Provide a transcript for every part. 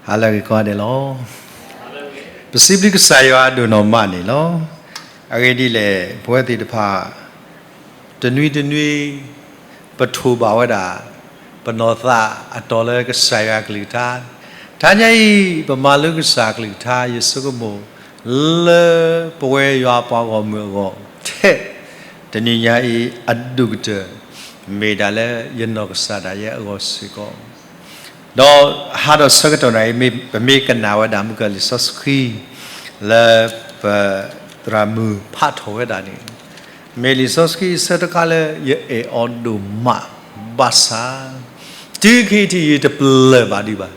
ဟါလၢအဂ့ၤကိးဂၤဒဲးလီၤ. ပစံးဘျုးကစၢ်ယွၤအဒိၣ်နီၢ်မးန့ၣ်လီၤ. အဂ့ၢ်ဒ်လဲၣ် ပဝဲသ့ၣ်တဖၣ် တနွံတနွံ ပထိၣ်ဘၣ်ဝဲဒၣ် ပနီၢ်သးအတီၢ်လၢကစၢ်ယွၤအကလုၢ်ကထါ, တနံၤညါအံၤ ပမၤလိကစၢ်အကလုၢ်ကထါ ယဆိကမိၣ် လၢပဝဲယွၤပှၤဂီၢ်မုၢ်အဂီၢ်ထဲ တနံၤညါအံၤ အဒိၣ်ကတၢၢ် မ့ၢ်ဒၣ်လၢယနီၢ်ကစၢ်ဒၣ်ယဲအဂီၢ်စ့ၢ်ကီး ဒီးဟါဒီးဆၢကတီၢ်နၤအံၤ ပမ့ၢ်ကနၣ်ဝဲဒၣ်မုၢ်ကလံာ်စီဆှံ လၢပသရၣ်မုၣ်ဖးထီၣ်ဝဲဒၣ်န့ၣ်, မ့ၢ်လံာ်စီဆှံအဆၢတခါလၢယအဲၣ်အီၤဒိၣ်မး, ဘၣ်ဆၣ် တုၤခဲအံၤထံးယတပျၢၢ်ဘၣ်ဒံးဘၣ်.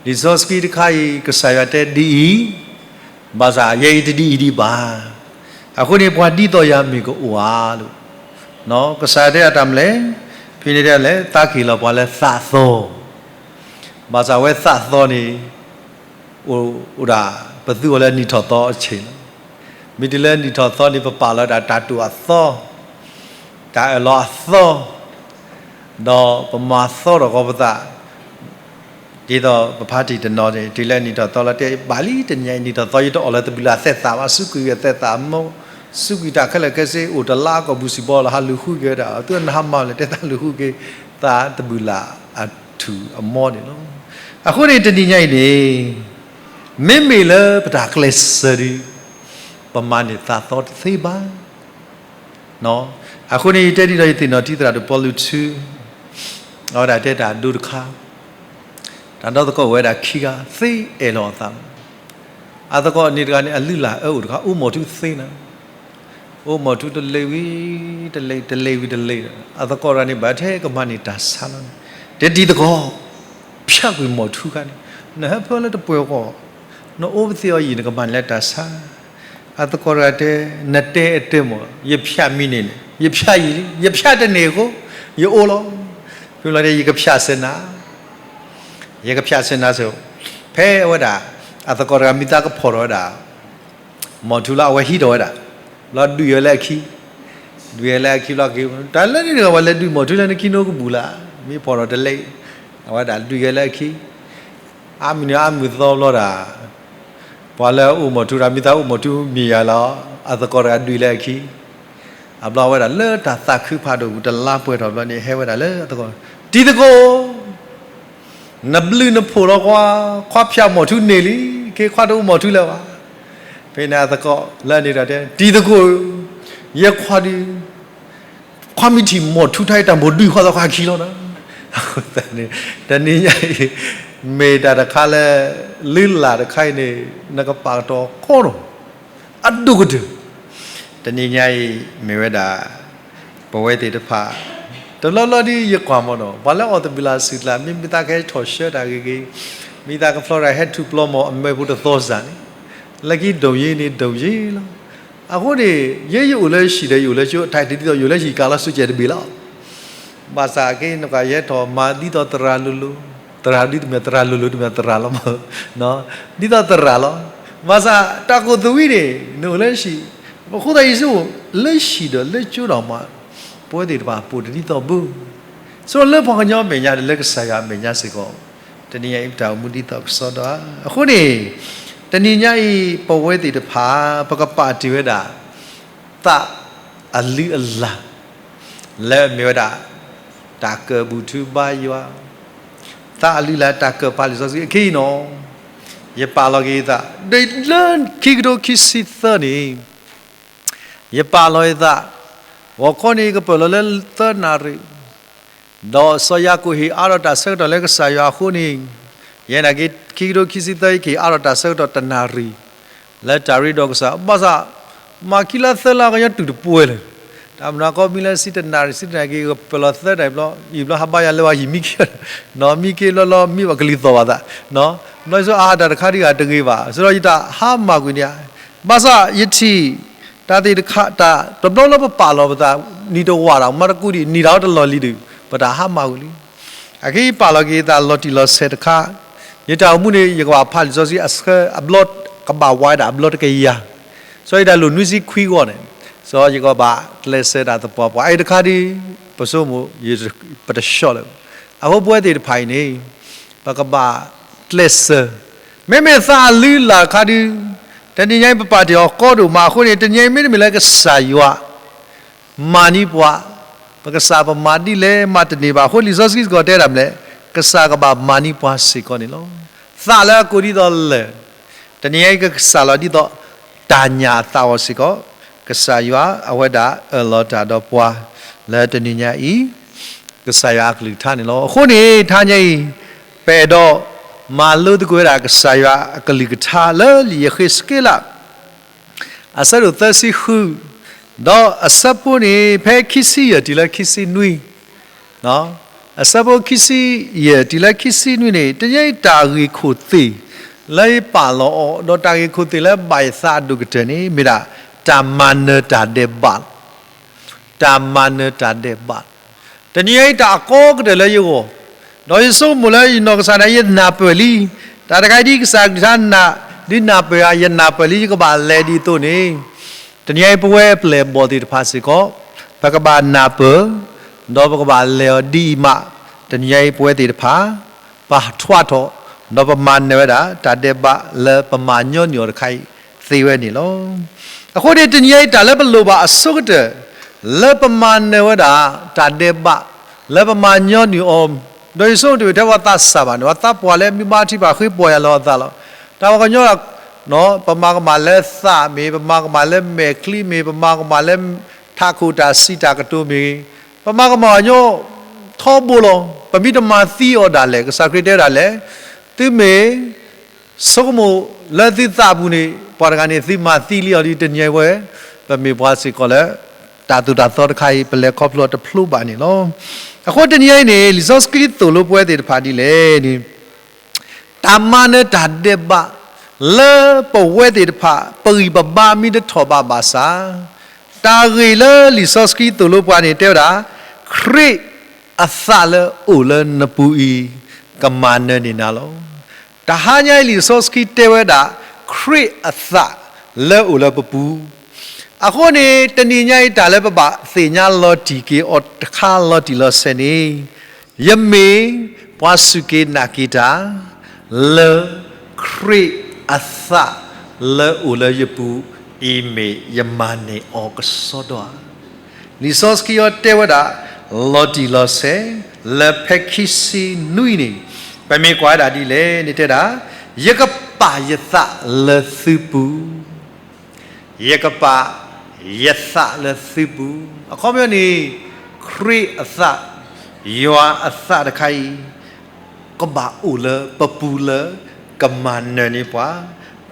လံာ်စီဆှံတခါအံၤ ကစၢ်ယွၤတဲဒ်အံၤ, ဘၣ်ဆၣ်ယဲအံၤတဒ်အံၤဒံးဘၣ်. အဃိန့ၣ် ပှၤဒ်သိးယၤမ့ၢ်ကအိၣ်ဧါလိၤ. ကစၢ်ယွၤတဲအတၢ်မနုၤလဲၣ်, ဖဲန့ၣ်တဲလဲၣ် သးကဟ့ၣ်လီၤပှၤလၢသးသီ, ဘၣ်ဆၣ်ဝဲသးသီန့ၣ် အိၣ်ဒၣ် ပသူအီၤလၢနံၣ်ထီၣ်သီအဆ့ၣ်လီၤ. မ့ၢ်တုၤလၢနံၣ်ထီၣ်သီန့ၣ် ပပာ်လီၤဒၣ်တၢ်တိာ်အသီ, တၢ်အၢၣ်လီၤအသီ, ဒီးပမၤသီထီၣ်ဃီပသး, ဒ်သိးပဖါတံၢ်တနီၤန့ၣ် တုၤလၢနံၣ်ထီၣ်သီလီၤတဲ ဘၣ်လံတနံၤညါအံၤ နံၣ်ထီၣ်သီ ယတအီၣ်လၢတဘုၣ်လၢ်အသဲးသးဘၣ်, စူးကွံာ်အသဲးသးအမိၢ်, စူးကွံာ်တၢ်ခဲလၢာ်ခဲဆ့ အိၣ်တလါကိာ်ပူၤစံးဘီလီၤ ဟးလူၤဃုက့ၤဝဲဒၣ်, သုနဟးမၤလဲၣ် တဲသးလူၤဃုက့ၤ သးတဘုၣ်လၢ်အထူၣ်အမီန့ၣ်လီၤ. အဃိန့ၣ် တနံၤညါအံၤန့ၣ် မ့မ့ၢ်လၢပတၢ်ကျဲးစၢးဒီး ပမၤန့ၢ်သးသီတသ့ဘၣ်. အဃိန့ၣ် ယတဲဒ်သိးယသ့ၣ်နီၣ်ထံသရၣ်ဒိၣ်ပီလူးထူ, အဝဲဒၣ်တဲတၢ်ဒိတခါ, တၢ်ဒီသကိးအိၣ်ဝဲဒၣ်ခံဂၤ သ့အဲၣ်လီၤအသး, အသကိးန့ၣ်တဂၤန့ၣ် အလုၢ်အလၢ်အအၢအိၣ်တခါ အိၣ်မီၢ်ထူသ့နၤ, အိၣ်မီၢ်ထူတလ့ၤဝံၤတလ့ၤ တလ့ၤဝံၤတလ့ၤ, အသကိးတဂၤန့ၣ် ဘၣ်ထဲကမၤန့ၢ်တၢ်ဆါလီၤန့ၣ်, တဲတံၤသကိး ဖၠးကွံာ်မီၢ်ထူခါန့ၣ်, နဟၢဖၢလၢတပှဲၤဂီၢ်, နအိၣ်ပသ့အီၤယံာ် နကမၤန့ၢ်လၢတၢ်ဆါ. အသကိးတဂၤတဲ, နတဲအတဲမ့ၢ် ယဖၠးမံၤန့ၣ်န့ၣ် ယဖၠးယံာ်လံ, ယဖၠးတန့ၢ်အဃိ ယအိၣ်လီၤ. ဖဲလီၤတဲ ယကဖၠးစၢၤနၤ, ယကဖၠးစၢၤနၤစ့ၢ်, ဖဲအဝဲဒၣ် အသကိးတဂၤမံသးကဖီၣ်ထီၣ်ဝဲဒၣ် မီၢ်ထူလၢအဝဲဟံးထီၣ်ဝဲဒၣ်, ဘျီဒုးယၤလၢအခံ, ဒုးယၤလၢအခံဘျီက့ၤ, တၢ်လၢန့ၣ်တဂၤ ပှၤလဲၤဒုးမီၢ်ထူလၢနခံန့ၣ်ကဘူၣ်လၢ, မ့ၢ်ဖီၣ်ထီၣ်တလဲၤ, အဝဲဒၣ်ဒုးယၤလၢအခံ, အါမံၤန့ၣ်အါမုၢ်သီဘျီဒၣ်, ပှၤလၢအအိၣ်မီၢ်ထူတဂၤ မံသးအိၣ်မီၢ်ထူမံၤယၤလီၤ, အသကိးတဂၤဒုးလၢအခံ, အဘျီဝဲဒၣ်လၢတၢ်သးခုဖးဒိၣ်ပူၤတလါပှဲၤထီၣ်ဘျီန့ၣ် ဟဲဝဲဒၣ်လၢအသကိး, တံၤသကိး နဘျုးနဖှိၣ်လီၤကွၢ်, ခွါဖၠးမီၢ်ထူန့ၢ်လံ, က့ၤခွါတအိၣ်မီၢ်ထူလၢၤဘၣ်. ဖဲန့ၣ်အသကိးလၢန့ၣ်ဒီးတဲ, တံၤသကိး, ယဲခွါဒုး, ခွါမ့ၢ်ထံၣ်မီၢ်ထူထါအံၤ တၢ်မိၢ်ဒုးခွါသီခွါခံလီၤဒီး, အဃိသတးန့ၣ် တနံၤညါအံၤ မ့ၢ်တၢ်တခါလၢ လုၢ်လၢ်တခါအံၤန့ၣ် နကပာ်ကတီၤကီဒီး အဒိၣ်ကတၢၢ် တနံၤညါအံၤ မ့ၢ်ဝဲဒၣ် ပဝဲသ့ၣ်တဖၣ် တဘျီဘျီဒ်ယကွၢ်မီၢ်ဒီး ပှၤလၢအီၣ်သဘုၣ်လၢ်စူၢ်ကျၢ် မ့ၢ်မ့ၢ်သးကဟဲထီၣ်ဆှၢတၢ်ဂ့ၤဂ့ၤ, မ့ၢ်သးကဖျီတၢ်ဟဲထူၣ်ပျီမီၢ်အမဲာ်ဖိတသီစၢ်န့ၣ်, လၢခံဒိၣ်ယ့ၤန့ၣ်ဒိၣ်ယ့ၤလီၤ. အဃိန့ၣ် ယဲယအိၣ်လၢဟံၣ်ဒီးယအိၣ်လၢကၠိ အတၢ်တဒ်သိးယအိၣ်လၢဟံၣ်ကၤလီၤစုကဲတဘ့ၣ်လီၤ. ဘၣ်ဆၣ်က့ နကွၢ်ယဲထီၣ်မၤဒ်သိးသရၣ်လိၤလိၤ, သရၣ်ဒ်တမ့ၢ်သရၣ်လိၤလိၤ တမ့ၢ်သရၣ်လီၤမး, ဒ်သိးသရၣ်လီၤ. ဘၣ်ဆၣ်တၢ်ကိၢ်သဝံန့ၣ် နအိၣ်လၢဟံၣ်, အဃိသတးယဆိကမိၣ် လၢဟံၣ်ဒီးလၢကၠိဒီးမး ပဝဲသ့ၣ်တဖၣ်ပိာ်တဒ်သိးဘၣ်. ဆိလၢပှၤကညီမဲာ်ညါဒီးလၢကစၢ်ယွၤအမဲာ်ညါစ့ၢ်ကီး တနံၤညါအံၤ ပတၢ်အိၣ်မူဒ်သိးကစီဒီဧါ. အဃိန့ၣ် တနံၤညါအံၤ ပဝဲသ့ၣ်တဖၣ် ပကပာ်တ့ၢ်ဝဲဒၣ် သးအလုၢ်အလၢ် လၢအမ့ၢ်ဝဲဒၣ် တၢ်ကၢၣ်ဘူၣ်ထူဘါယွၤ, သးအလုၢ်အလၢ်တၢ်ကၢၣ်ပာ်လံာ်စီဆှံအခံနီၤ. ယပာ်လီၤက့ၤယသး ဒီးလၢခံကထိခံဆံသၢန့ၣ် ယပာ်လီၤယသး, ဂီၤခီန့ၣ်ကပၢၢ်လီၤလၢသၢနၣ်ရံၣ်, ဒီးစီၤယၤကိာ်ဟ့ၣ်အါထီၣ်တၢ်ဆၢကတီၢ်လၢကစၢ်ယွၤအဃိန့ၣ်, ယဲနာ်က့ ခံကထိခံဆံသၢ ယကဟ့ၣ်အါထီၣ်တၢ်ဆၢကတီၢ်တနၣ်ရံၣ် လၢတၢ်ရ့ဒီးကစၢ်. ဘၣ်ဆၣ် မၤခံလါသၢလါ ကညီတူၢ်တပှဲၤလၢၤ, တၢ်မနုၤကီမံလၢဆံတနၣ်ရံၣ် ဆံတနၣ်ရံၣ်က့ၤ ကပၢၢ်လီၤသၢနၣ်ရံၣ်ဘျီ ယံာ်ဘျီဟးဘါယွၤလၢဝဲယံာ်မံက့ၤ, နီၢ်မံက့ၤလီၤလီၤ မံဘၣ်ကလံၤသီၣ်ဘၣ်သး, ဘျီယဆိအါတၢ်တခါဒံးဂၤတဂ့ၤဘၣ် ဆိဒီးယတၢ်ဟါမၢ်ကွံာ်န့ၣ်ဧါ. ဘၣ်ဆၣ်ယထံၣ် တၢ်သ့ၣ်တခါ တၢ်တဘျီလၢပပာ်လီၤပသး နံၣ်တဝာ်ဒီး မၤတကူဒံး နံၣ်တၢ်အီတလီၢ်လံဒီး ပတၢ်ဟါမၢ်ကွံာ်လံ. အခဲအံၤပာ်လီၤက့ၤယသးလီၤတံၢ်လီၤဆဲးတခါ, ယတၢ်အိၣ်မူန့ၣ် ယကဘၣ်ဖးလံာ်စီဆှံအဆၢအဘျီ ကဘၣ်ဝါဒၣ်အဘျီတကယၤ, စီၤယတၢ်လိၣ်နွံဆံခွံဂီၢ်န့ၣ်, စီၤယကဘၣ်ကျဲးစၢးတၢ်သပှၢ်ပှၢ်အံၤတခါဒံး, ပဆိကမိၣ် ပတဆှီလၢၤ. အဃိပဝဲသ့ၣ်တဖၣ်အံၤန့ၣ် ပကဘၣ် ကျဲးစၢး, မ့မ့ၢ်သးအလုၢ်အလၢ်တခါဒုး, တနံၤညါအံၤပပာ်တ့ၢ်အီၤကီဒိၣ်မးအဃိန့ၣ် တနံၤညါအံၤမ့တမ့ၢ်လၢကစၢ်ယွၤ မၤန့ၢ်ပှၤ, ပကစၢ်ပမၤဒ်လဲၣ်မၤတန့ၢ်ဘၣ်အဃိ လံာ်စီဆှံစ့ၢ်ကီးတဲဒၣ်မနုၤလဲၣ်, ကစၢ်ကဘၣ်မၤန့ၢ်ပှၤစ့ၢ်ကီးန့ၣ်လီၤ. သးလၢအကိးဒ်သိးလၢၢ်, တနံၤညါအံၤကစၢ်လီၤဒ်သိး တၢ်ညၣ်အသးအီၤစ့ၢ်ကီး, ကစၢ်ယွၤအဝဲဒၣ်အၢၣ်လီၤတၢ်ဒီးပှၤ လၢတနံၤညါအံၤ ကစၢ်ယွၤအကလုၢ်ကထါန့ၣ်လီၤ. အဃိန့ၣ် တဟါညါအံၤ ပအဲၣ်ဒိးမၤလိသကိးဝဲဒၣ် ကစၢ်ယွၤအကလုၢ်ကထါလၢလံာ်ယဃ့းစက့လး အဆၢဒိၣ်သၢဆံဃု, ဒီးအဆၢဖိန့ၣ် ဖဲခံဆံယဲၢ်တုၤလၢခံဆံနွံ, အဆၢဖိခံဆံယဲၢ်တုၤလၢခံဆံနွံန့ၣ် တနံၤညါအံၤတၢ်ဂ့ၢ်ခိၣ်သ့ၣ်လၢယပာ်လီၤအီၤ ဒီးတၢ်ဂ့ၢ်ခိၣ်သ့ၣ်လၢဘၣ်ယသးအဒိၣ်ကတၢၢ်န့ၣ် မ့ၢ်ဒၣ် တၢ်မၤနၢၤတၢ်ဒဲးဘးလီၤ. တၢ်မၤနၢၤတၢ်ဒဲးဘး, တနံၤညါအံၤတၢ်အကီကတၢၢ်လၢယဂီၢ်, ဒီးယဆိကမိၣ်လၢယနီၢ်ကစၢ်ဒၣ် ယနၢ်ပၢၢ်လံ, တၢ်တခါအံၤဒ်ကစၢ်ကလုၢ်ကထါနၢ် ဒ်နၢ်ပၢၢ်ဧါ ယနၢ်ပၢၢ်လံ ယကဘၣ်လဲၤဒ်သိးန့ၣ်, တနံၤညါအံၤပဝဲပျဲၢ်ဘီၣ်သ့ၣ်တဖၣ်စ့ၢ်ကီး ပကဘၣ်နၢ်ပၢၢ်, ဒီးပကဘၣ်လဲၤအီၤဒ်အံၤမး, တနံၤညါအံၤပဝဲသ့ၣ်တဖၣ် ပထွးထီၣ်, ဒီးပမၤနၢၤဝဲဒၣ် တၢ်ဒဲးဘးလၢပမၤညီနုၢ်အီၤတခါအံၤသ့ဝဲန့ၣ်လီၤ. အဃိန့ၣ် တနံၤညါအံၤတၢ်လၢပလိၣ်ဘၣ်အဆိကတၢၢ် လၢပမၤနၢၤဝဲဒၣ် တၢ်ဒဲးဘး လၢပမၤညီနုၢ်အီၤ, ဒီးယဆိကမိၣ်တမ့ၢ်ထဲပှၤသးစၢ်ဘၣ်န့ၣ် ပှၤသးပှၢ်လၢမ့ၢ်ဘါထံပာ်ဃ့ပီၢ်ယၢ်လီၤအသးလီၤ. တၢ်ပှၤကညီ ပမၤကမၣ်လၢသးမ့ၢ်, ပမၤကမၣ်လၢမဲာ်ချံမ့ၢ်, ပမၤကမၣ်လၢထးခိၣ်တၢ်စံးတၢ်ကတိၤမ့ၢ်, ပမၤကမၣ်ပှၤကညီထီဘိလီၤ. ပမ့ၢ်တမၤသံအီၤဒၣ်လဲာ် ကစၢ်ခရံာ်တဲဒၣ်လဲာ်, သုမ့ၢ် ဆိကမိၣ်လၢသုသးပူၤန့ၣ် ပှၤတဂၤန့ၣ် သုမၤသံလံအီၤဒီး တနံၤညါအံၤဝဲ ပမ့ၢ်ပှၤစ့ၢ်ကီးလၢ တၢ်သိၣ်တၢ်သီတခါအံၤ ပလဲၤခီဖျိတဖျိဘၣ်န့ၣ်လီၤ. အဃိတနံၤညါအံၤန့ၣ် လံာ်စီဆှံသိၣ်လိပဝဲသ့ၣ်တဖၣ်ဒ်လဲၣ်န့ၣ် တၢ်မၤနၢၤတၢ်ဒဲးဘး လၢပဝဲသ့ၣ်တဖၣ် ပဂံၢ်ပဘါမ့ၢ်တထီၣ်ဘးဘၣ်ဆၣ်, တၢ်ဂ့ၢ်လၢလံာ်စီဆှံသိၣ်လိပှၤန့ၣ်တဲဝဲဒၣ်, ခရံာ်အသးလၢအိၣ်လၢနပူၤအံၤ ကမၤနၢၤန့ၢ်နၤလီၤ. တဟါညါအံၤလံာ်စီဆှံတဲဝဲဒၣ် ခရံာ်အသးလၢအိၣ်လၢပပူၤ, အဃိန့ၣ် တနံၤညါအံၤတၢ်လၢပဘၣ်သ့ၣ်ညါလီၤတံၢ်က့ၤအီၤတခါလီၤတံၢ်လီၤဆဲးန့ၣ်, ယမ့ၢ်ပှၤစူၢ်က့ၤနာ်က့ၤတၢ် လၢခရံာ်အသးလၢအိၣ်လၢယပူၤအံၤမ့ၢ်ယမၤနၢၤအီၤကစီဒီဧါ. လံာ်စီဆှံအံၤတဲဝဲဒၣ် လီၤတံၢ်လီၤဆဲး လၢဖဲခံဆံနွံန့ၣ်, ပမ့ၢ်ကွၢ်ဝဲဒၣ်ဒ်လဲၣ်န့ၣ်တဲဒၣ်, ယကပာ်ယသးလၢသုပူၤ ယကပာ်ယသးလၢသုပူၤ, အခီပညီန့ၣ် ခရံာ်အသး, ယွၤအသးတခါအံၤ ကဘၣ်အိၣ်လၢပပူၤလၢ ကမၤနၢၤန့ၢ်ပှၤ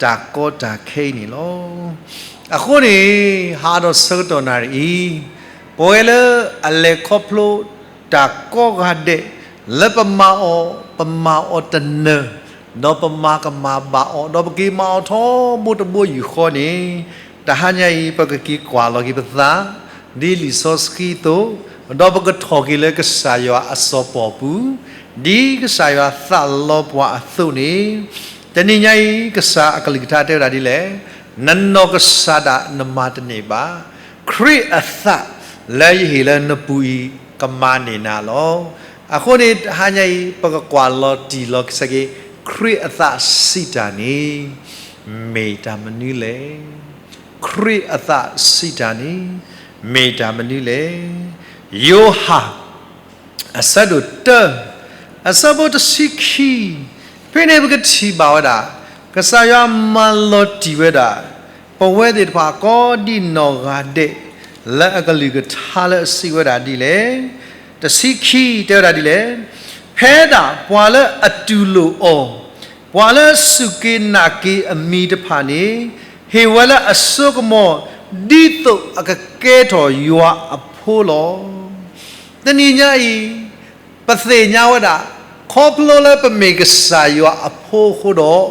တၢ်ကီတၢ်ခဲအံၤန့ၣ်လီၤ. အဃိန့ၣ် ဟးဒီးဆၢကတီၢ်နၣ်ရံၣ်အံၤ, ပဝဲလၢအလဲၤခီဖျိတၢ်ကိးဂၤဒဲး လၢပမၤအီၤ, ပမၤအီၤတနၢၤ, ဒီးပမၤကမၣ်ဘၣ်အီၤ, ဒီးပက့ၤမၤအီၤထီဘိတဘိယူၢ်ဃီန့ၣ်, တဟါညါအံၤ ပကက့ၤကွၢ်လီၤက့ၤပသး ဒ်လံာ်စီဆှံအသိး, ဒီးပကထီၣ်က့ၤလၢကစၢ်ယွၤအစီၤပီၤပူၤ, ဒ်ကစၢ်ယွၤသးလီပှၤအသိးန့ၣ်, တနံၤညါအံၤ ကစၢ်အကလုၢ်ကထါတဲဝဲဒၣ်ဒ်လဲၣ်, နနီၢ်ကစၢ်ဒၣ်နမၤတန့ၢ်ဘၣ်, ခရံာ်အသးလၢယဟ့ၣ်လၢနပူၤအံၤ ကမၤန့ၢ်နၤလီၤ. အဃိန့ၣ် တဟါညါအံၤ ပကကွၢ်လီၤတံၢ်လီၤဆဲးက့ၤ ခရံာ်အသးစံးတၢ်န့ၣ် မ့ၢ်တၢ်မနုၤလဲၣ်. ခရံာ်အသးစံးတၢ်န့ၣ် မ့ၢ်တၢ်မနုၤလဲၣ်. ယိၤဟၣ် အဆၢဒိၣ်တၢ အဆၢဖိတဆံခံ, ဖဲန့ၣ်ပကထံၣ်ဘၣ်ဝဲဒၣ် ကစၢ်ယွၤမၤလီၤတံၢ်ဝဲဒၣ် ပဝဲသ့ၣ်တဖၣ်ကိးဒံနီၢ်ဂၤဒဲး လၢအကလုၢ်ကထါလၢအစံးဝဲဒၣ်ဒ်လဲၣ်. တဆံခံတဲဝဲဒၣ်ဒ်လဲၣ်, ဖဲဒၣ်ပှၤလၢအတူၢ်လိာ်အီၤ, ပှၤလၢစူၢ်က့ၤနာ်က့ၤအမံၤတဖၣ်န့ၣ်, ဟ့ၣ်ဝဲလၢအစိကမီၤ ဒ်သိးအကကဲထီၣ်ယွၤအဖိလီၤ. တနံၤညါအံၤ ပသ့ၣ်ညါဝဲဒၣ် ခီဖျိလၢပမ့ၢ်ကစၢ်ယွၤအဖိအဃိဒီး,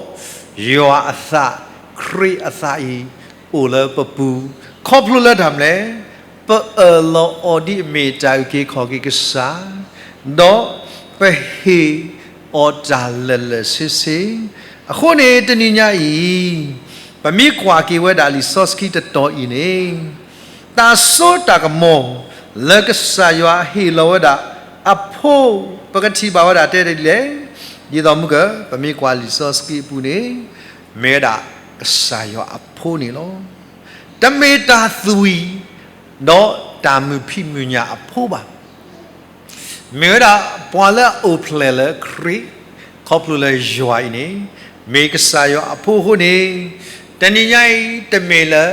ယွၤအသး, ခရံာ်အသးအံၤ အိၣ်လၢပပူၤ, ခီဖျိလၢတၢ်မနုၤလဲၣ်, ပအၢၣ်လီၤအီၤဒ်အမ့ၢ်တၢ်အုၣ်က့ၤခီၣ်က့ၤကစၢ်, ဒီးပဟ့ၣ်အီၤတၢ်လၢာ်လၢာ်ဆ့ဆ့, အဃိန့ၣ် တနံၤညါအံၤ ပမ့ၢ်ကွၢ်က့ၤဝဲဒၣ်လံာ်စီဆှံတတီၤအံၤန့ၣ်, တၢ်စိတၢ်ကမီၤ လၢကစၢ်ယွၤဟ့ၣ်လီၤဝဲဒၣ်အဖိ, ပကထံၣ်ဘၣ်ဝဲဒၣ်တဲဒ်လဲၣ်, ဒ်သိးမုၢ်က ပမ့ၢ်ကွၢ်လံာ်စီဆှံအပူၤန့ၣ် မ့ၢ်ဝဲဒၣ်ကစၢ်ယွၤအဖိန့ၣ်လီၤ. တမ့ၢ်တၢ်သွံၣ် ဒီးတၢ်မုာ်ဖံးမုာ်ညၣ်အဖိဘၣ်. မ့ၢ်ဝဲဒၣ်ပှၤလၢအအိၣ်ဖျဲၣ်လၢခရံာ် ခီဖျိလၢယွၤအံၤန့ၣ် မ့ၢ်ကစၢ်ယွၤအဖိအဃိန့ၣ် တနံၤညါအံၤ တမ့ၢ်လၢ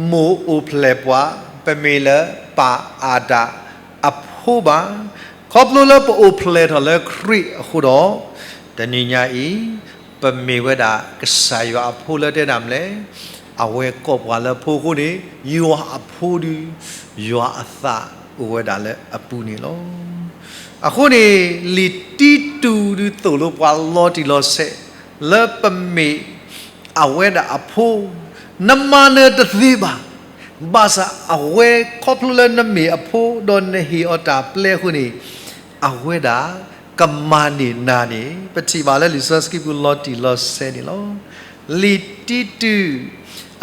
မိၢ်အိၣ်ဖျဲၣ်ပှၤ ပမ့ၢ်လၢပၢ်အၤဒၣ်အဖိဘၣ်. ခီဖျိလၢပအိၣ်ဖျဲၣ်ထီၣ်လၢခရံာ်အဃိဒီး တနံၤညါအံၤ ပမ့ၢ်ဝဲဒၣ်ကစၢ်ယွၤအဖိလၢတဲဒၣ်မလဲၣ်, အဝဲကိးပှၤလၢဖိအဃိန့ၣ် ယွၤအဖိဒုး ယွၤအသးအိၣ်ဝဲဒၣ်လၢအပူၤန့ၣ်လီၤ. အဃိန့ၣ် လံာ်တံတူးဒုးသိၣ်လိပှၤလီၤတံၢ်လီၤဆဲး လၢပမ့ၢ် အဝဲဒၣ်အဖိ, နမၤနၢၤတသ့ဘၣ်. ဘၣ်ဆၣ်အဝဲခီဖျိလၢနမ့ၢ်အဖိ ဒီးနဟ့ၣ်အီၤတၢ်ပျဲအဃိန့ၣ် အဝဲဒၣ်ကမၤန့ၢ်နၤန့ၣ် ပထံၣ်ဘၣ်လၢလံာ်စီဆှံပူၤလီၤတံၢ်လီၤဆဲးန့ၣ်လီၤ. လံာ်တံတူး